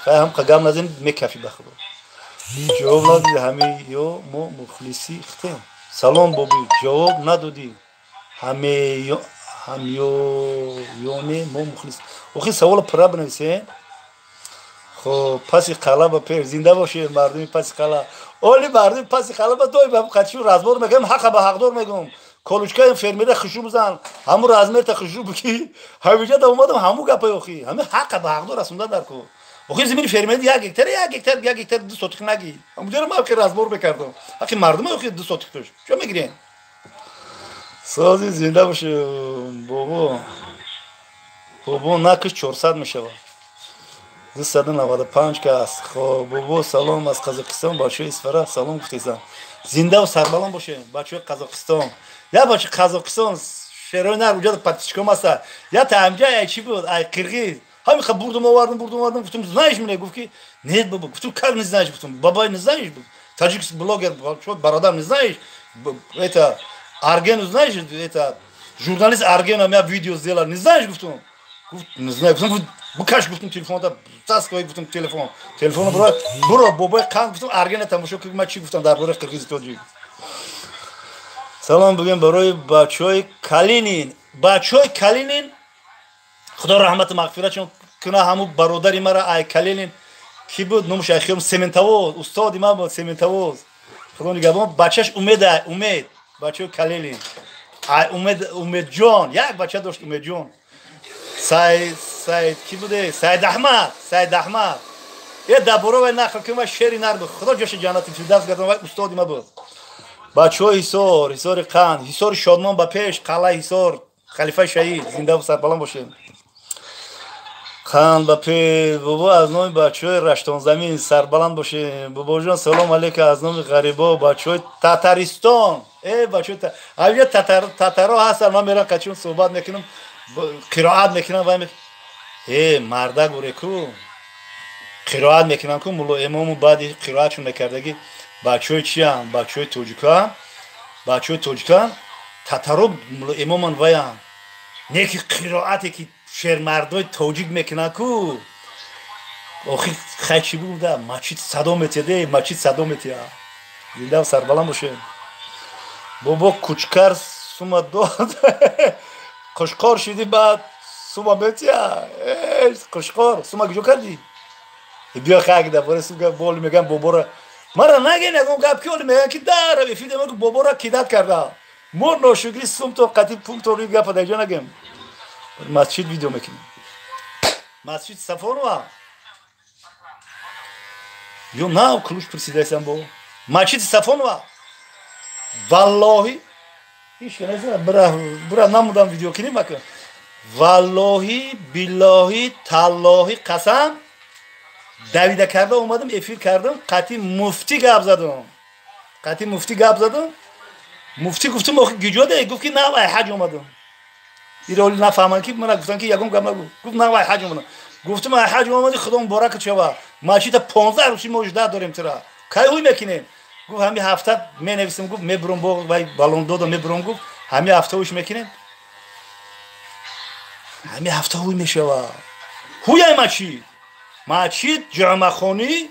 Хай ҳам гап назанӣ мекафӣ ба худо. Ҷавоб надодӣ ҳаме ё мо мухлиси хтем. Салом бобӣ, ҷавоб надодӣ. Ҳамёёне мо мухлис. Охи саволо пурра бинависем. Хоб, паси қала ба пеш зинда бошед мардуми паси қала. Оли мардуми паси қала ба доим ба қачу разбор мекунам, ҳақа ба ҳақдор мегӯм. Колучкаи фермера хушрӯ бизан, ҳамун размерта хушрӯ бикӣ. Ҳамиҷа да омадам ҳамун гапай охи. Ҳамин ҳақа ба ҳақдор расонда дар ку. Охи замини фермери як гектар, як гектар, як гектар ду сотих нагӣ. Ҳамунҷаро ман ҳақи разбор мекардам. Ҳақи мардуме охи ду сотих туш. Чо мегирем? Сози зинда бошед бобо. Бобо накиш 400 мешавад. 295 кас. Хоб бобо салом аз Қазоқистон, бачаҳои Исфара салом гуфтесам. Зиндаву сарбаланд бошед бачаҳои Қазоқистон. Я бачаи Қазоқистон шерои нар уҷа подписчиком аста. Я та амҷа ай чӣ буд? Ай қирғиз. Ҳамин ха бурдум овардум, бурдум овардум, гуфтум знаешь меня? Гуфт ки нет бобо. Гуфтум как не знаешь? Гуфтум бабай не знаешь? Таджикский блогер, бародар не знаешь? Это Аргену знаешь? Это журналист Аргена меня видео сделал. Не знаешь? Гуфтум. Гуфт не знаю. Гуфтум букаш гуфтум телефонда таскавай гуфтум телефон. Телефонро буро буро бобои қанд гуфтум Аргена тамошо кун ман чӣ гуфтам дар бораи қирғизи тоҷик. Салом бигӯем барои бачаҳои Калинин. Бачаҳои Калинин Худо раҳмату мағфиратшон куна ҳамун бародари мара ай Калинин ки буд номаш ай хиём Сементавоз, устоди ман буд Сементавоз. Худо нигаҳбон бачаш Умед ай Умед, бачаҳои Калинин. Ай Умед, Умедҷон, як бача дошт Умедҷон. Сайд, Сайд ки буде? Сайд Аҳмад, Сайд Аҳмад. Е дар бораи вай нақл кун, вай шери нар буд. Худо ҷоша ҷаннати фирдавс гардон, вай устоди ман буд. Бачаҳои Ҳисор, Ҳисори қанд, Ҳисори шодмон ба пеш, қалъаи Ҳисор, халифаи шаҳид, зиндаву сарбаланд бошед. Қанд ба пеш, бобо аз номи бачаҳои Раштонзамин сарбаланд бошед. Бобоҷон салом алейка аз номи ғарибо, бачаҳои Татаристон. Э бачаҳои авҷа татаро ҳастанд, ман мерам қачун суҳбат мекунам, қироат мекунам вай э мардак уреку қироат мекунам ку мулло имому баъди қироатшон мекардагӣ бачаҳои чиян? Бачаҳои тоҷикан, бачаҳои тоҷикан татаро мулло имоман ваян. Не ки қироате ки шермардои тоҷик мекунанд ку. Охир хай чӣ буда? Мачид садо метиҳад, мачид садо метиҳад. Зиндаву сарбаланд бошед. Бобо кучкар сума дод. Қушқор шидӣ баъд сума метиҳад. Қушқор сума куҷо кардӣ? Биё хай дар бораи сум гап боли мегӯям бобора. Мара нагӯен ягон гап ки оли мегӯянд ки дар эфир мегӯям бобора кидат карда. Мо ношукрӣ сумто қатӣ пулто рӯи гапа дар ҷо нагӯем. Масҷид видео мекунем. Масҷид Сафонова. Ё нав ключ присидайсам бо. Масҷиди Сафонова. Валлоҳи ҳеч ка бира бира намудам видео кинем ака. Валлоҳи биллоҳи таллоҳи қасам давида карда омадам эфир кардам қатӣ муфтӣ гап задам. Қатӣ муфтӣ гап задам. Муфтӣ гуфтам охи гиҷоде гуфт ки нав ай ҳаҷ омадам. Иро оли нафаҳманд ки мана гуфтанд ки ягон гап нагу. Гуфт нав ай ҳаҷ омадам. Гуфтам ай ҳаҷ омадӣ худо муборакат шава. Масҷида 15 рӯзи мо жда дорем тура. Кай ҳуй мекунем? Гуфт ҳамин ҳафта менависам гуфт мебурам боғ вай балон дода мебурам гуфт ҳамин ҳафта ҳуш мекунем. Ҳамин ҳафта ҳуй мешава. Ҳуяй масҷид. Мачид ҷумъахонӣ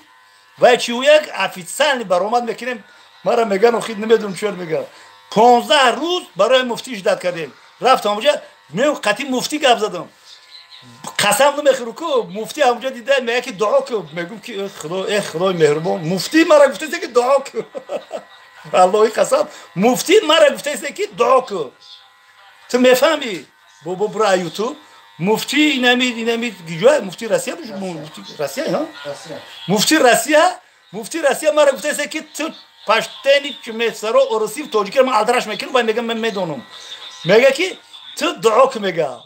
вай чи як официальный баромад мекунем. Мара меган охир намедонам чиёр меган. 15 рӯз барои муфтӣ ждать кардем. Рафтам онҷа, меом қатъи муфтӣ гап задам. Қасам намехӯру ку муфтӣ ҳамонҷа дида мега ки дуо ку. Мегӯм ки худо, э худои меҳрубон, муфтӣ мара гуфтасе ки дуо ку. Аллоҳи қасам, муфтӣ мара гуфтасе ки дуо ку. Ту мефаҳмӣ? Бобо бура ютуб. Муфтӣ инами гиҷоя муфти Россия, муфти Россия, ҳа? Муфти Россия, муфти Россия мара гуфтасе ки ту паштени чумесаро орусив тоҷикиро ман алдараш мекунам, вай мега ман медонам. Мега ки ту дуо ку мега.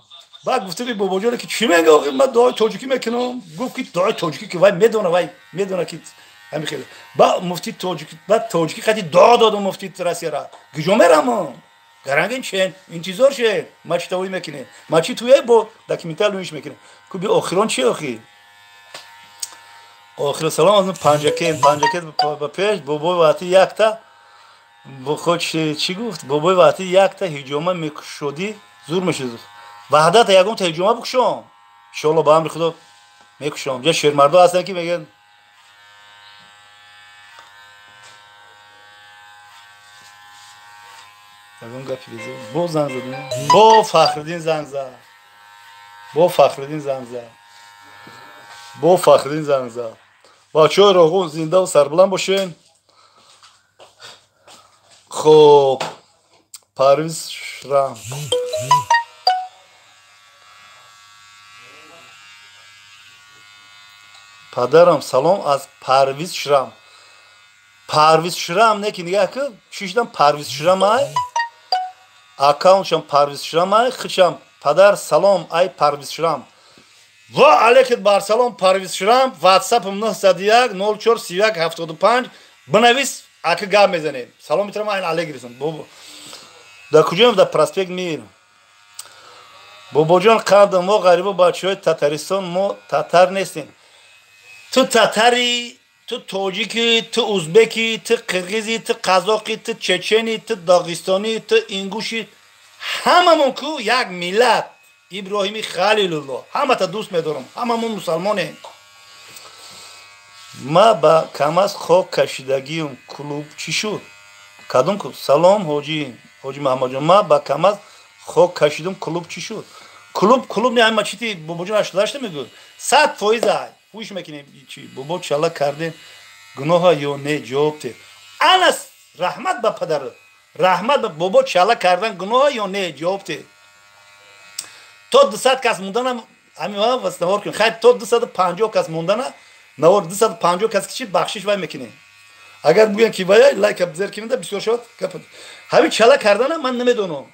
Баъд гуфтам бобоҷон ки чӣ мега охир ман дуои тоҷикӣ мекунам. Гуфт ки дуои тоҷикӣ ки вай медона, вай медона ки ҳамин хеле. Баъд муфти тоҷикӣ, баъд тоҷикӣ қати дуо додам муфти Россияра. Гиҷо мерамам? Гарангин чен, интизор ше, ма чӣ тавӣ мекунем? Ма чӣ туе бо документал нуиш мекунем. Ку би охирон чи охир? Охир салом аз Панҷакент, Панҷакент ба пеш бобои ваҳдатӣ якта бо чӣ гуфт? Бобои ваҳдатӣ якта ҳиҷома мекушодӣ зур мешуд. Ваҳдата ягонта ҳиҷома бикушом. Иншоалло ба амри Худо мекушом. Ҷа шермардо ҳастанд ки мегӯянд ягон гапи безор. Бо занг задем. Бо Фахриддин занг зад. Бо Фахриддин занг зад. Бо Фахриддин занг зад. Бачаҳои Роғун зиндаву сарбаланд бошен. Хоб, Парвиз Шрам. Падарам салом аз Парвиз Шрам. Парвиз Шрам не ки нигаҳ ки чӣ шудам Парвиз Шрам ай? Аккаунтшам Парвиз Шрам ай, хичам падар салом ай Парвиз Шрам. Ва алейкум бар салом Парвиз Шрам, WhatsApp-м 901 04 31 75 бинавис, ака гап мезанем. Салом митарам айн алейкум. Бобо. Дар куҷоем? Дар проспект Мир. Бобоҷон қандам, мо ғарибо бачаҳои Татаристон, мо татар нестем. Ту татари, ту тоҷики, ту узбеки, ту қирғизи, ту қазоқи, ту чечени, ту доғистонӣ, ту ингуши, ҳамамон ку як миллат. Иброҳими Халилулло. Ҳамата дӯст медорам. Ҳамамон мусалмонем. Ма ба КамАЗ хок кашидагиюм. Клуб чӣ шуд? Кадом клуб? Салом ҳоҷи, ҳоҷи Маҳмадҷон. Ма ба КамАЗ хок кашидум, клуб чӣ шуд? Клуб, клуб не, ҳама чити бобоҷон 88 мегӯяд. 100% ай. Гӯш мекунем чӣ? Бобо чала кардем гуноҳа ё не? Ҷавоб те. Анас раҳмат ба падар. Раҳмат ба бобо чала кардан гуноҳа ё не? Ҷавоб те. То 200 кас мондана ҳамин вас навор кунем. Хайр, то 250 кас мондана навор 250 кас ки чи бахшиш вай мекунем. Агар бигӯям ки вай лайк зер кунед бисёр шавад гап. Ҳамин чала кардана ман намедонам.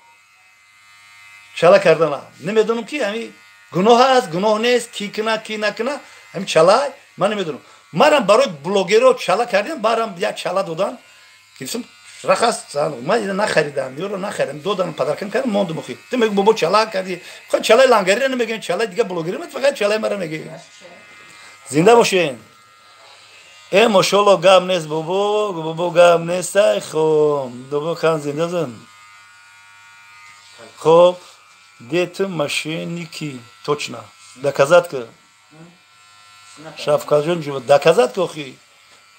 Чала кардана намедонам ки ҳамин гуноҳ аст, гуноҳ нест, ки кина, ки накина, ҳамин чала ман намедонам. Манам барои блогерро чала кардем, барам як чала додан. Гирифтам рахас, ман ина нахаридам, ёро нахаридам, додан падаркам кардам, мондум охи. Ту мегӯ бобо чала кардӣ. Фақат чалаи лангариро намегӯем, чалаи дига блогерро, фақат чалаи маро мегӯем. Зинда бошен. Э мошолло гап нест бобо, бобо гап нест, ай хоб, бобо хан зинда зан. Хоб, де ту мошенники, точно. Доказать ка. Шавкатҷон ҷӯ доказать ка охи.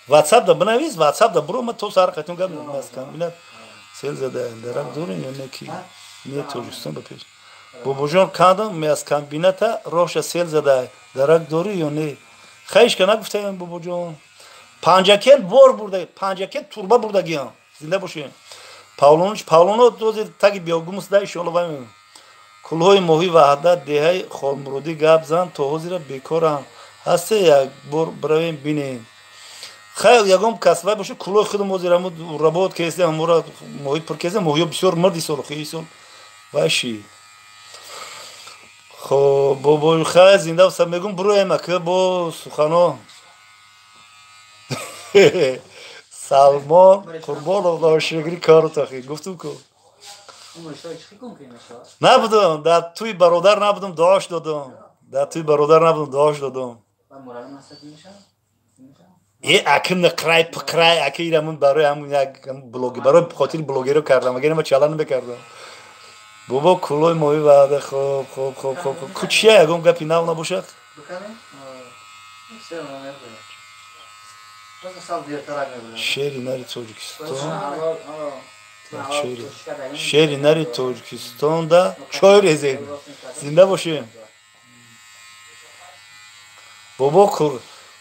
WhatsApp да бинавис, WhatsApp да буро, ман то сар қатим гап мезанам. Комбинат сел зада, дарак дорем ё не ки? Не Тоҷикистон ба пеш. Бобоҷон кандам, ме аз комбината роҳша сел зада, дарак дорӣ ё не? Хайш ка нагуфтаем бобоҷон. Панҷакент бор бурда, Панҷакент турба бурдагиям. Зинда бошем. Павлонович, Павлоно дози таги биогумус да иншоалло вай мегӯям. Кулҳои моҳи ваҳдат деҳаи Холмуродӣ гап зан то ҳозира бекорам. Ҳасте як бор биравем бинем. Хайр, ягон кас вай боша, кулои худам ҳозир ҳаму работ кесем, ҳамура моҳи пур кесем, моҳиё бисёр мирди сол, хи сол вай шид. Хоб, бобои хайр, зинда бошам, мегӯм буроем ака бо сухано. Салмон Қурбонов ношукри кору тохи гуфтум ку. Набудам, дар туи бародар набудам, дуош додам. Дар туи бародар набудам, дуош додам. Э аки нақрай пиқрай аки ирамун барои ҳамун як блог барои хотири блогеро кардам, агар ма чала намекардам. Бобо кулои моҳи ваъда. Хоб, хоб, хоб, хоб. Ку чия ягон гапи нав набошад? Шери нари Тоҷикистон. Шери нари Тоҷикистонда чой резем. Зинда бошем. Бобо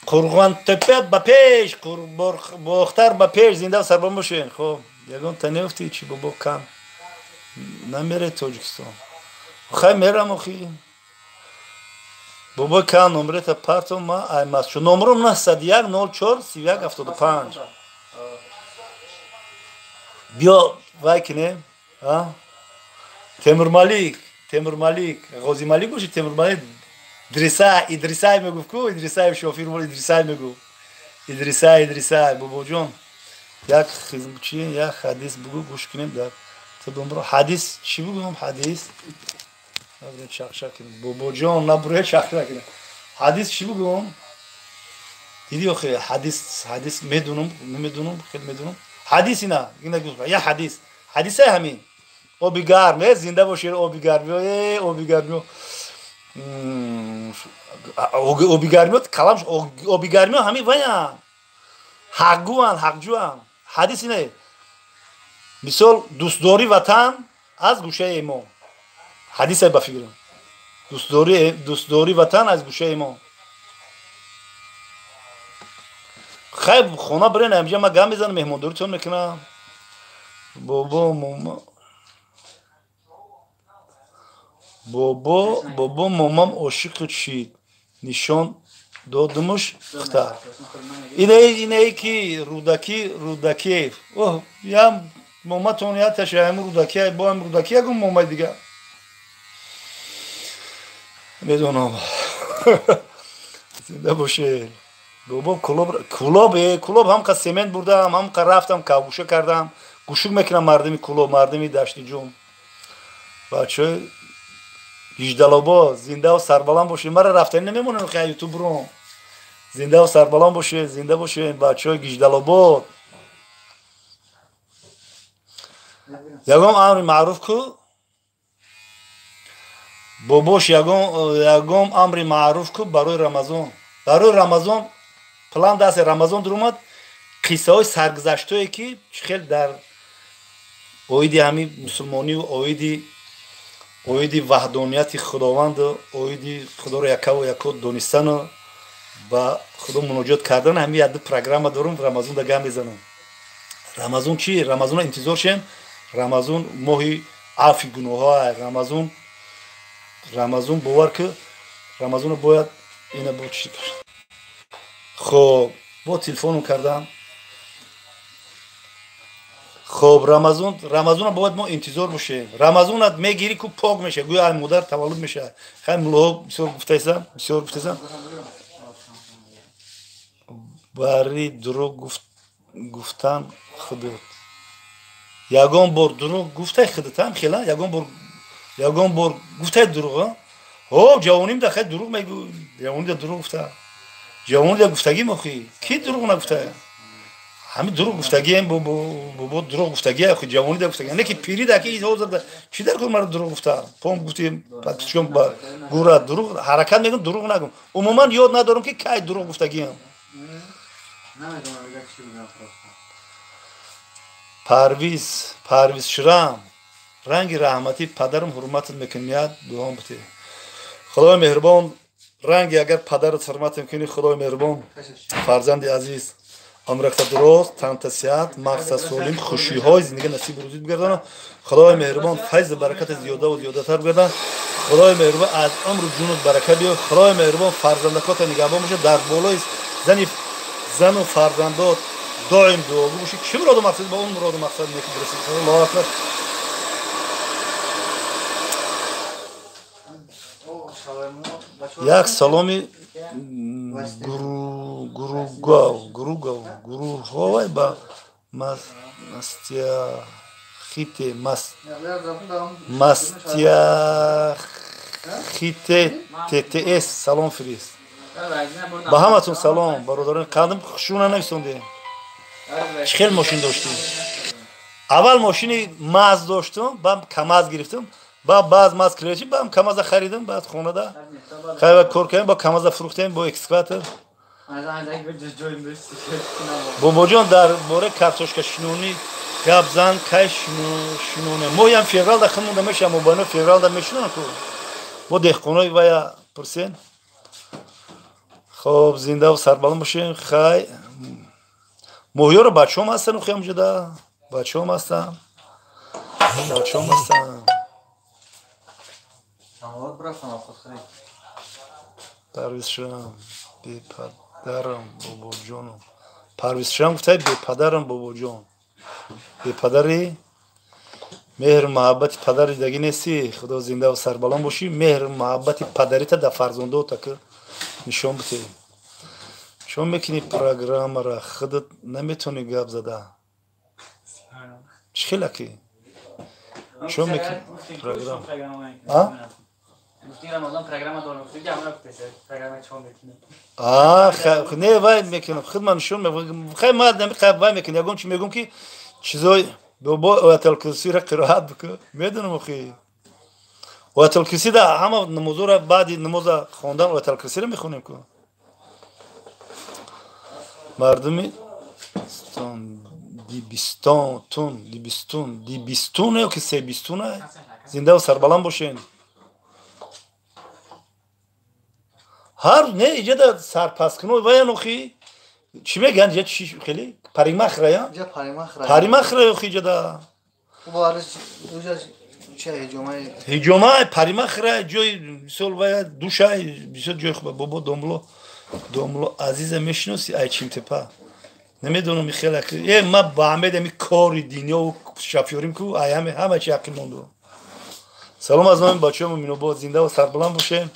Қурғонтепа ба пеш, Бохтар ба пеш, зинда сарбон бошем. Хоб, ягон та неуфти чи бобо кам. Намере Тоҷикистон. Хай мерам охи. Бобо кам номрета партом ма аймас. Шу номром 901 04 31 75. Биё вай кинем, а? Темурмалик, Темурмалик, Ғозималик боши Темурмалик. Идрисай, Идрисай мегуфт ку, Идрисай шофир мол Идрисай мегуфт. Идрисай, Идрисай, бобоҷон. Як хизмчи, як ҳадис бугу гӯш кунем дар. Ту бумро ҳадис чӣ бугум ҳадис? Набуре чақчақ кунем. Бобоҷон набуре чақчақ кунем. Ҳадис чӣ бугум? Диди охе ҳадис, ҳадис медунум, намедунум, хел медунум. Ҳадис ина, ина гуфт, я ҳадис. Ҳадисе ҳамин. Оби гарм, зинда бошед оби гарм, оби гарм. Оби гармиё калам оби гармиё ҳамин ваян. Ҳақгӯан, ҳақҷӯан. Ҳадис ине. Мисол дӯстдорӣ ватан аз гӯшаи имон. Ҳадисе ба фикрам. Дӯстдорӣ ватан аз гӯшаи имон. Хай хона бирен, инҷа ма гам мезанам, меҳмондоритон мекунам. Бобо мома бобо бобо момам ошиқи шид. Нишон додумуш хта. Ине ки Рӯдакӣ, Рӯдакиев. Оҳ, ям моматон я ташаем Рӯдакӣ, бо ам Рӯдакӣ ягон момаи дига. Медонам. Зинда боше. Бобо клуб, клуб, клуб ҳам қа семент бурдам, ҳам қа рафтам, кавгӯша кардам. Гӯшук мекунам мардими клуб, мардими Даштиҷум. Бачаҳои Гиждалобо, зиндаву сарбаланд бошед. Мара рафтани намемонем хай ютуб ром. Зиндаву сарбаланд бошед, зинда бошед бачаҳои Гиждалобод. Ягон амри маъруф ку? Бобош ягон амри маъруф ку барои Рамазон. Барои Рамазон план даст Рамазон даромад қиссаҳои саргузаштое ки хел дар оиди ҳамин мусулмонию оиди ваҳдонияти Худованду оиди Худоро якаву яко донистану ба Худо муноҷот кардан ҳамин як программа дорум. Рамазон да гам мезанам. Рамазон чи? Рамазонро интизор шем. Рамазон моҳи афи гуноҳҳо. Рамазон, Рамазон бовар ки Рамазонро бояд ина бо чи. Хоб, бо телефоном кардам. Хоб, Рамазон, Рамазонро бояд мо интизор бошем. Рамазонат мегирӣ ку пок меша, гӯё ай модар таваллуд меша. Хай муллоҳо бисёр гуфтаисам, бисёр гуфтаисам. Бари дурӯғ гуфтан худот. Ягон бор дурӯғ гуфтай худотам хела, ягон бор гуфтай дурӯғ, ҳо? Ҷавоним да хай дурӯғ мегӯ, ҷавоним да дурӯғ гуфта. Ҷавоним да гуфтагӣ мохӣ. Ки дурӯғ нагуфта? Ҳамин дурӯғ гуфтагием бобо дурӯғ гуфтагӣ, охи ҷавонӣ да гуфтагӣ. Не ки пирӣ да ки ҳозир да чӣ дар кор мара дурӯғ гуфта? Пом гуфтем, подписчикам ба гура дурӯғ ҳаракат мекунам, дурӯғ нагум. Умуман ёд надорам ки кай дурӯғ гуфтагиам. Парвиз, Парвиз Шрам, ранги раҳматӣ падарам ҳурматат мекунад, дуом бите. Худои меҳрубон, ранги агар падарат ҳурмат мекунӣ, Худои меҳрубон, фарзанди азиз, умракта дуруст, танта сиҳат, мағза солим, хушиҳои зиндагӣ насиб рӯзит бигардонад. Худои меҳрубон файзу баракати зиёдаву зиёдатар бигардонад. Худои меҳрубон аз умру ҷунут барака биёр. Худои меҳрубон фарзандакота нигаҳбон бошад, дар болои зану фарзандот доим дуогӯ бошед. Чӣ муроду мақсад ба он муроду мақсад неки бирасед. Аллоҳу акбар. Як саломи гуругов, гуругов, гуруҳовай ба мастяхите, мастяхите ТТС салом фирист. Ба ҳаматон салом, бародарон. Қандам хушуна нависондем. Чӣ хел мошин доштем? Аввал мошини МАЗ доштум, баъд КАМАЗ гирифтам, баъд баъз МАЗ клечи, баъд КАМАЗа харидам, баъд хонада хайва кор кардем, бо КАМАЗа фурӯхтем, бо экскаватор. Бобоҷон, дар бораи картошкашинонӣ гап зан, кай шиноне? Моҳиам февралда хунмонда мешавам, мобайно февралда мешинонам ку. Бо деҳқонои вая пурсен. Хоб, зиндаву сарбаланд бошем. Хай, моҳиёро бачаҳом ҳастан, охи ҳамҷода бачаҳом ҳастан, бачаҳом ҳастан. Парвизшам бепадарам бобоҷоном. Парвизшам гуфтай бепадарам бобоҷон. Бепадари меҳру муҳаббати падари дагӣ нестӣ. Худо зиндаву сарбаланд бошӣ. Меҳру муҳаббати падарита дар фарзандота ки нишон бите. Чон мекунӣ программара, худат наметавонӣ гап зада. Чӣ хелаки? Чон мекунӣ программа? Не, вай мекунам, худ ман нишон хай ман вай мекунам, ягон чи мегӯм ки чизои бобо оятулкурсиро қироат бикун. Медонам охи. Оятулкурси да ҳама намозора баъди намоза хондан оятулкурсиро мехонем ку. Мардуми дибистон, тун, дибистун, дибистун ё ки себистун, зиндаву сарбаланд бошен. Ҳар не иҷада сарпаскуно ваян охи чӣ мегӯянд, иҷа чи хеле парикмахрая? Парикмахрая охи иҷада. Ҳиҷома парикмахрая ҷои мисол вая душай бисёр ҷои хуб. Бобо домло, домло азиза мешиноси ай Чимтепа? Намедонам хеле э ма ба Аҳмед ами кори динёву шафёрим ку ай ҳаме ҳама чи ақил монду. Салом аз номи бачаҳои Муминобод, зиндаву сарбаланд бошем.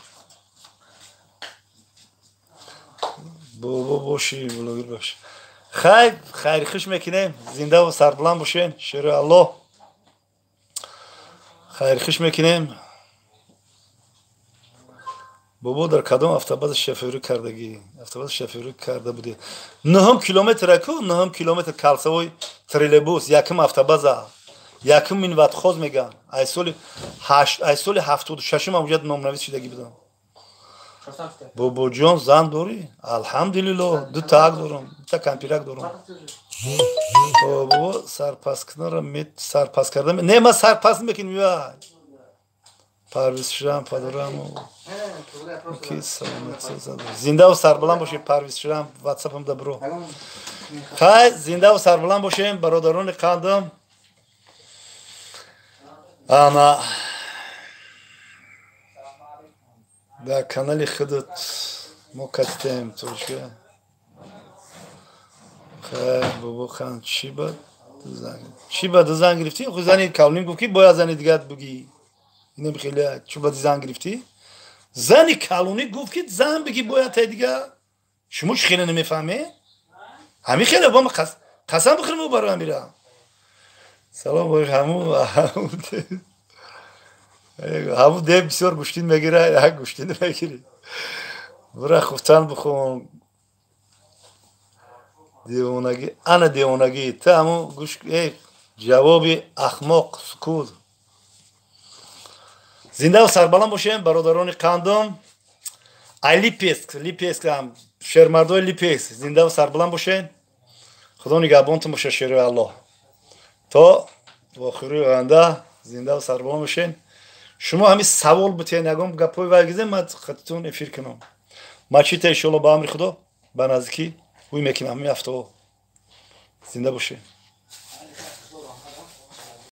Бобо бошӣ, блогер бошӣ. Хайр, хайри хуш мекунем, зиндаву сарбаланд бошем, шери Аллоҳ. Хайри хуш мекунем. Бобо дар кадом автобаза шофёрӣ кардагӣ? Автобаза шофёрӣ карда будӣ? 9 километр ку, 9 километр калсавой троллейбус, якум автобаза. Якум минватхоз меган. Ай соли 8, ай соли 76 ам уҷад номнавис шудагӣ будам. Бобоҷон, зан дорӣ? Алҳамдулиллоҳ, ду таак дорам, дута кампирак дорам. Бобо сарпаскунара сарпас карда не, ман сарпас мекунем ва Парвизшам падарам. Ки саломат, зиндаву сарбаланд бошем. Парвизшам ватсапам дабро. Хай, зиндаву сарбаланд бошем, бародарони қандам. Ана дар канали худат мо кастем тоҷика. Хай бобо хан, чӣ ба чӣ ба ду зан гирифтӣ? Ху зани калоним гуфт ки бояд зани дигар бугӣ. Инам хеле чӣ ба зан гирифтӣ? Зани калонӣ гуфт ки зан бигӣ бояд тай дигар. Шумо чӣ хеле намефаҳме? Ҳамин хеле бо қасам бихӯрем барои амира. Салом бо ҳаму ҳаму дев бисёр гӯштин мегира, як гӯштин мегири. Бура хуфтан бихон. Девонагӣ, ана девонагӣ. Та ҳаму гӯш, эй ҷавоби ахмоқ сукут. Зиндаву сарбаланд бошем, бародарони қандом. Ай Липецк, Липецк ҳам шермардои Липецк, зиндаву сарбаланд бошем. Худо нигаҳбонтон боша, шерои Аллоҳ. То охири оянда зиндаву сарбаланд бошем. Шумо ҳамин савол бутен, ягон гапҳои вай гизем, ман хатитон эфир кунам. Мачита иншоалло ба амри Худо ба наздикӣ ҳуй мекунам ҳамин ҳафтаҳо. Зинда бошед.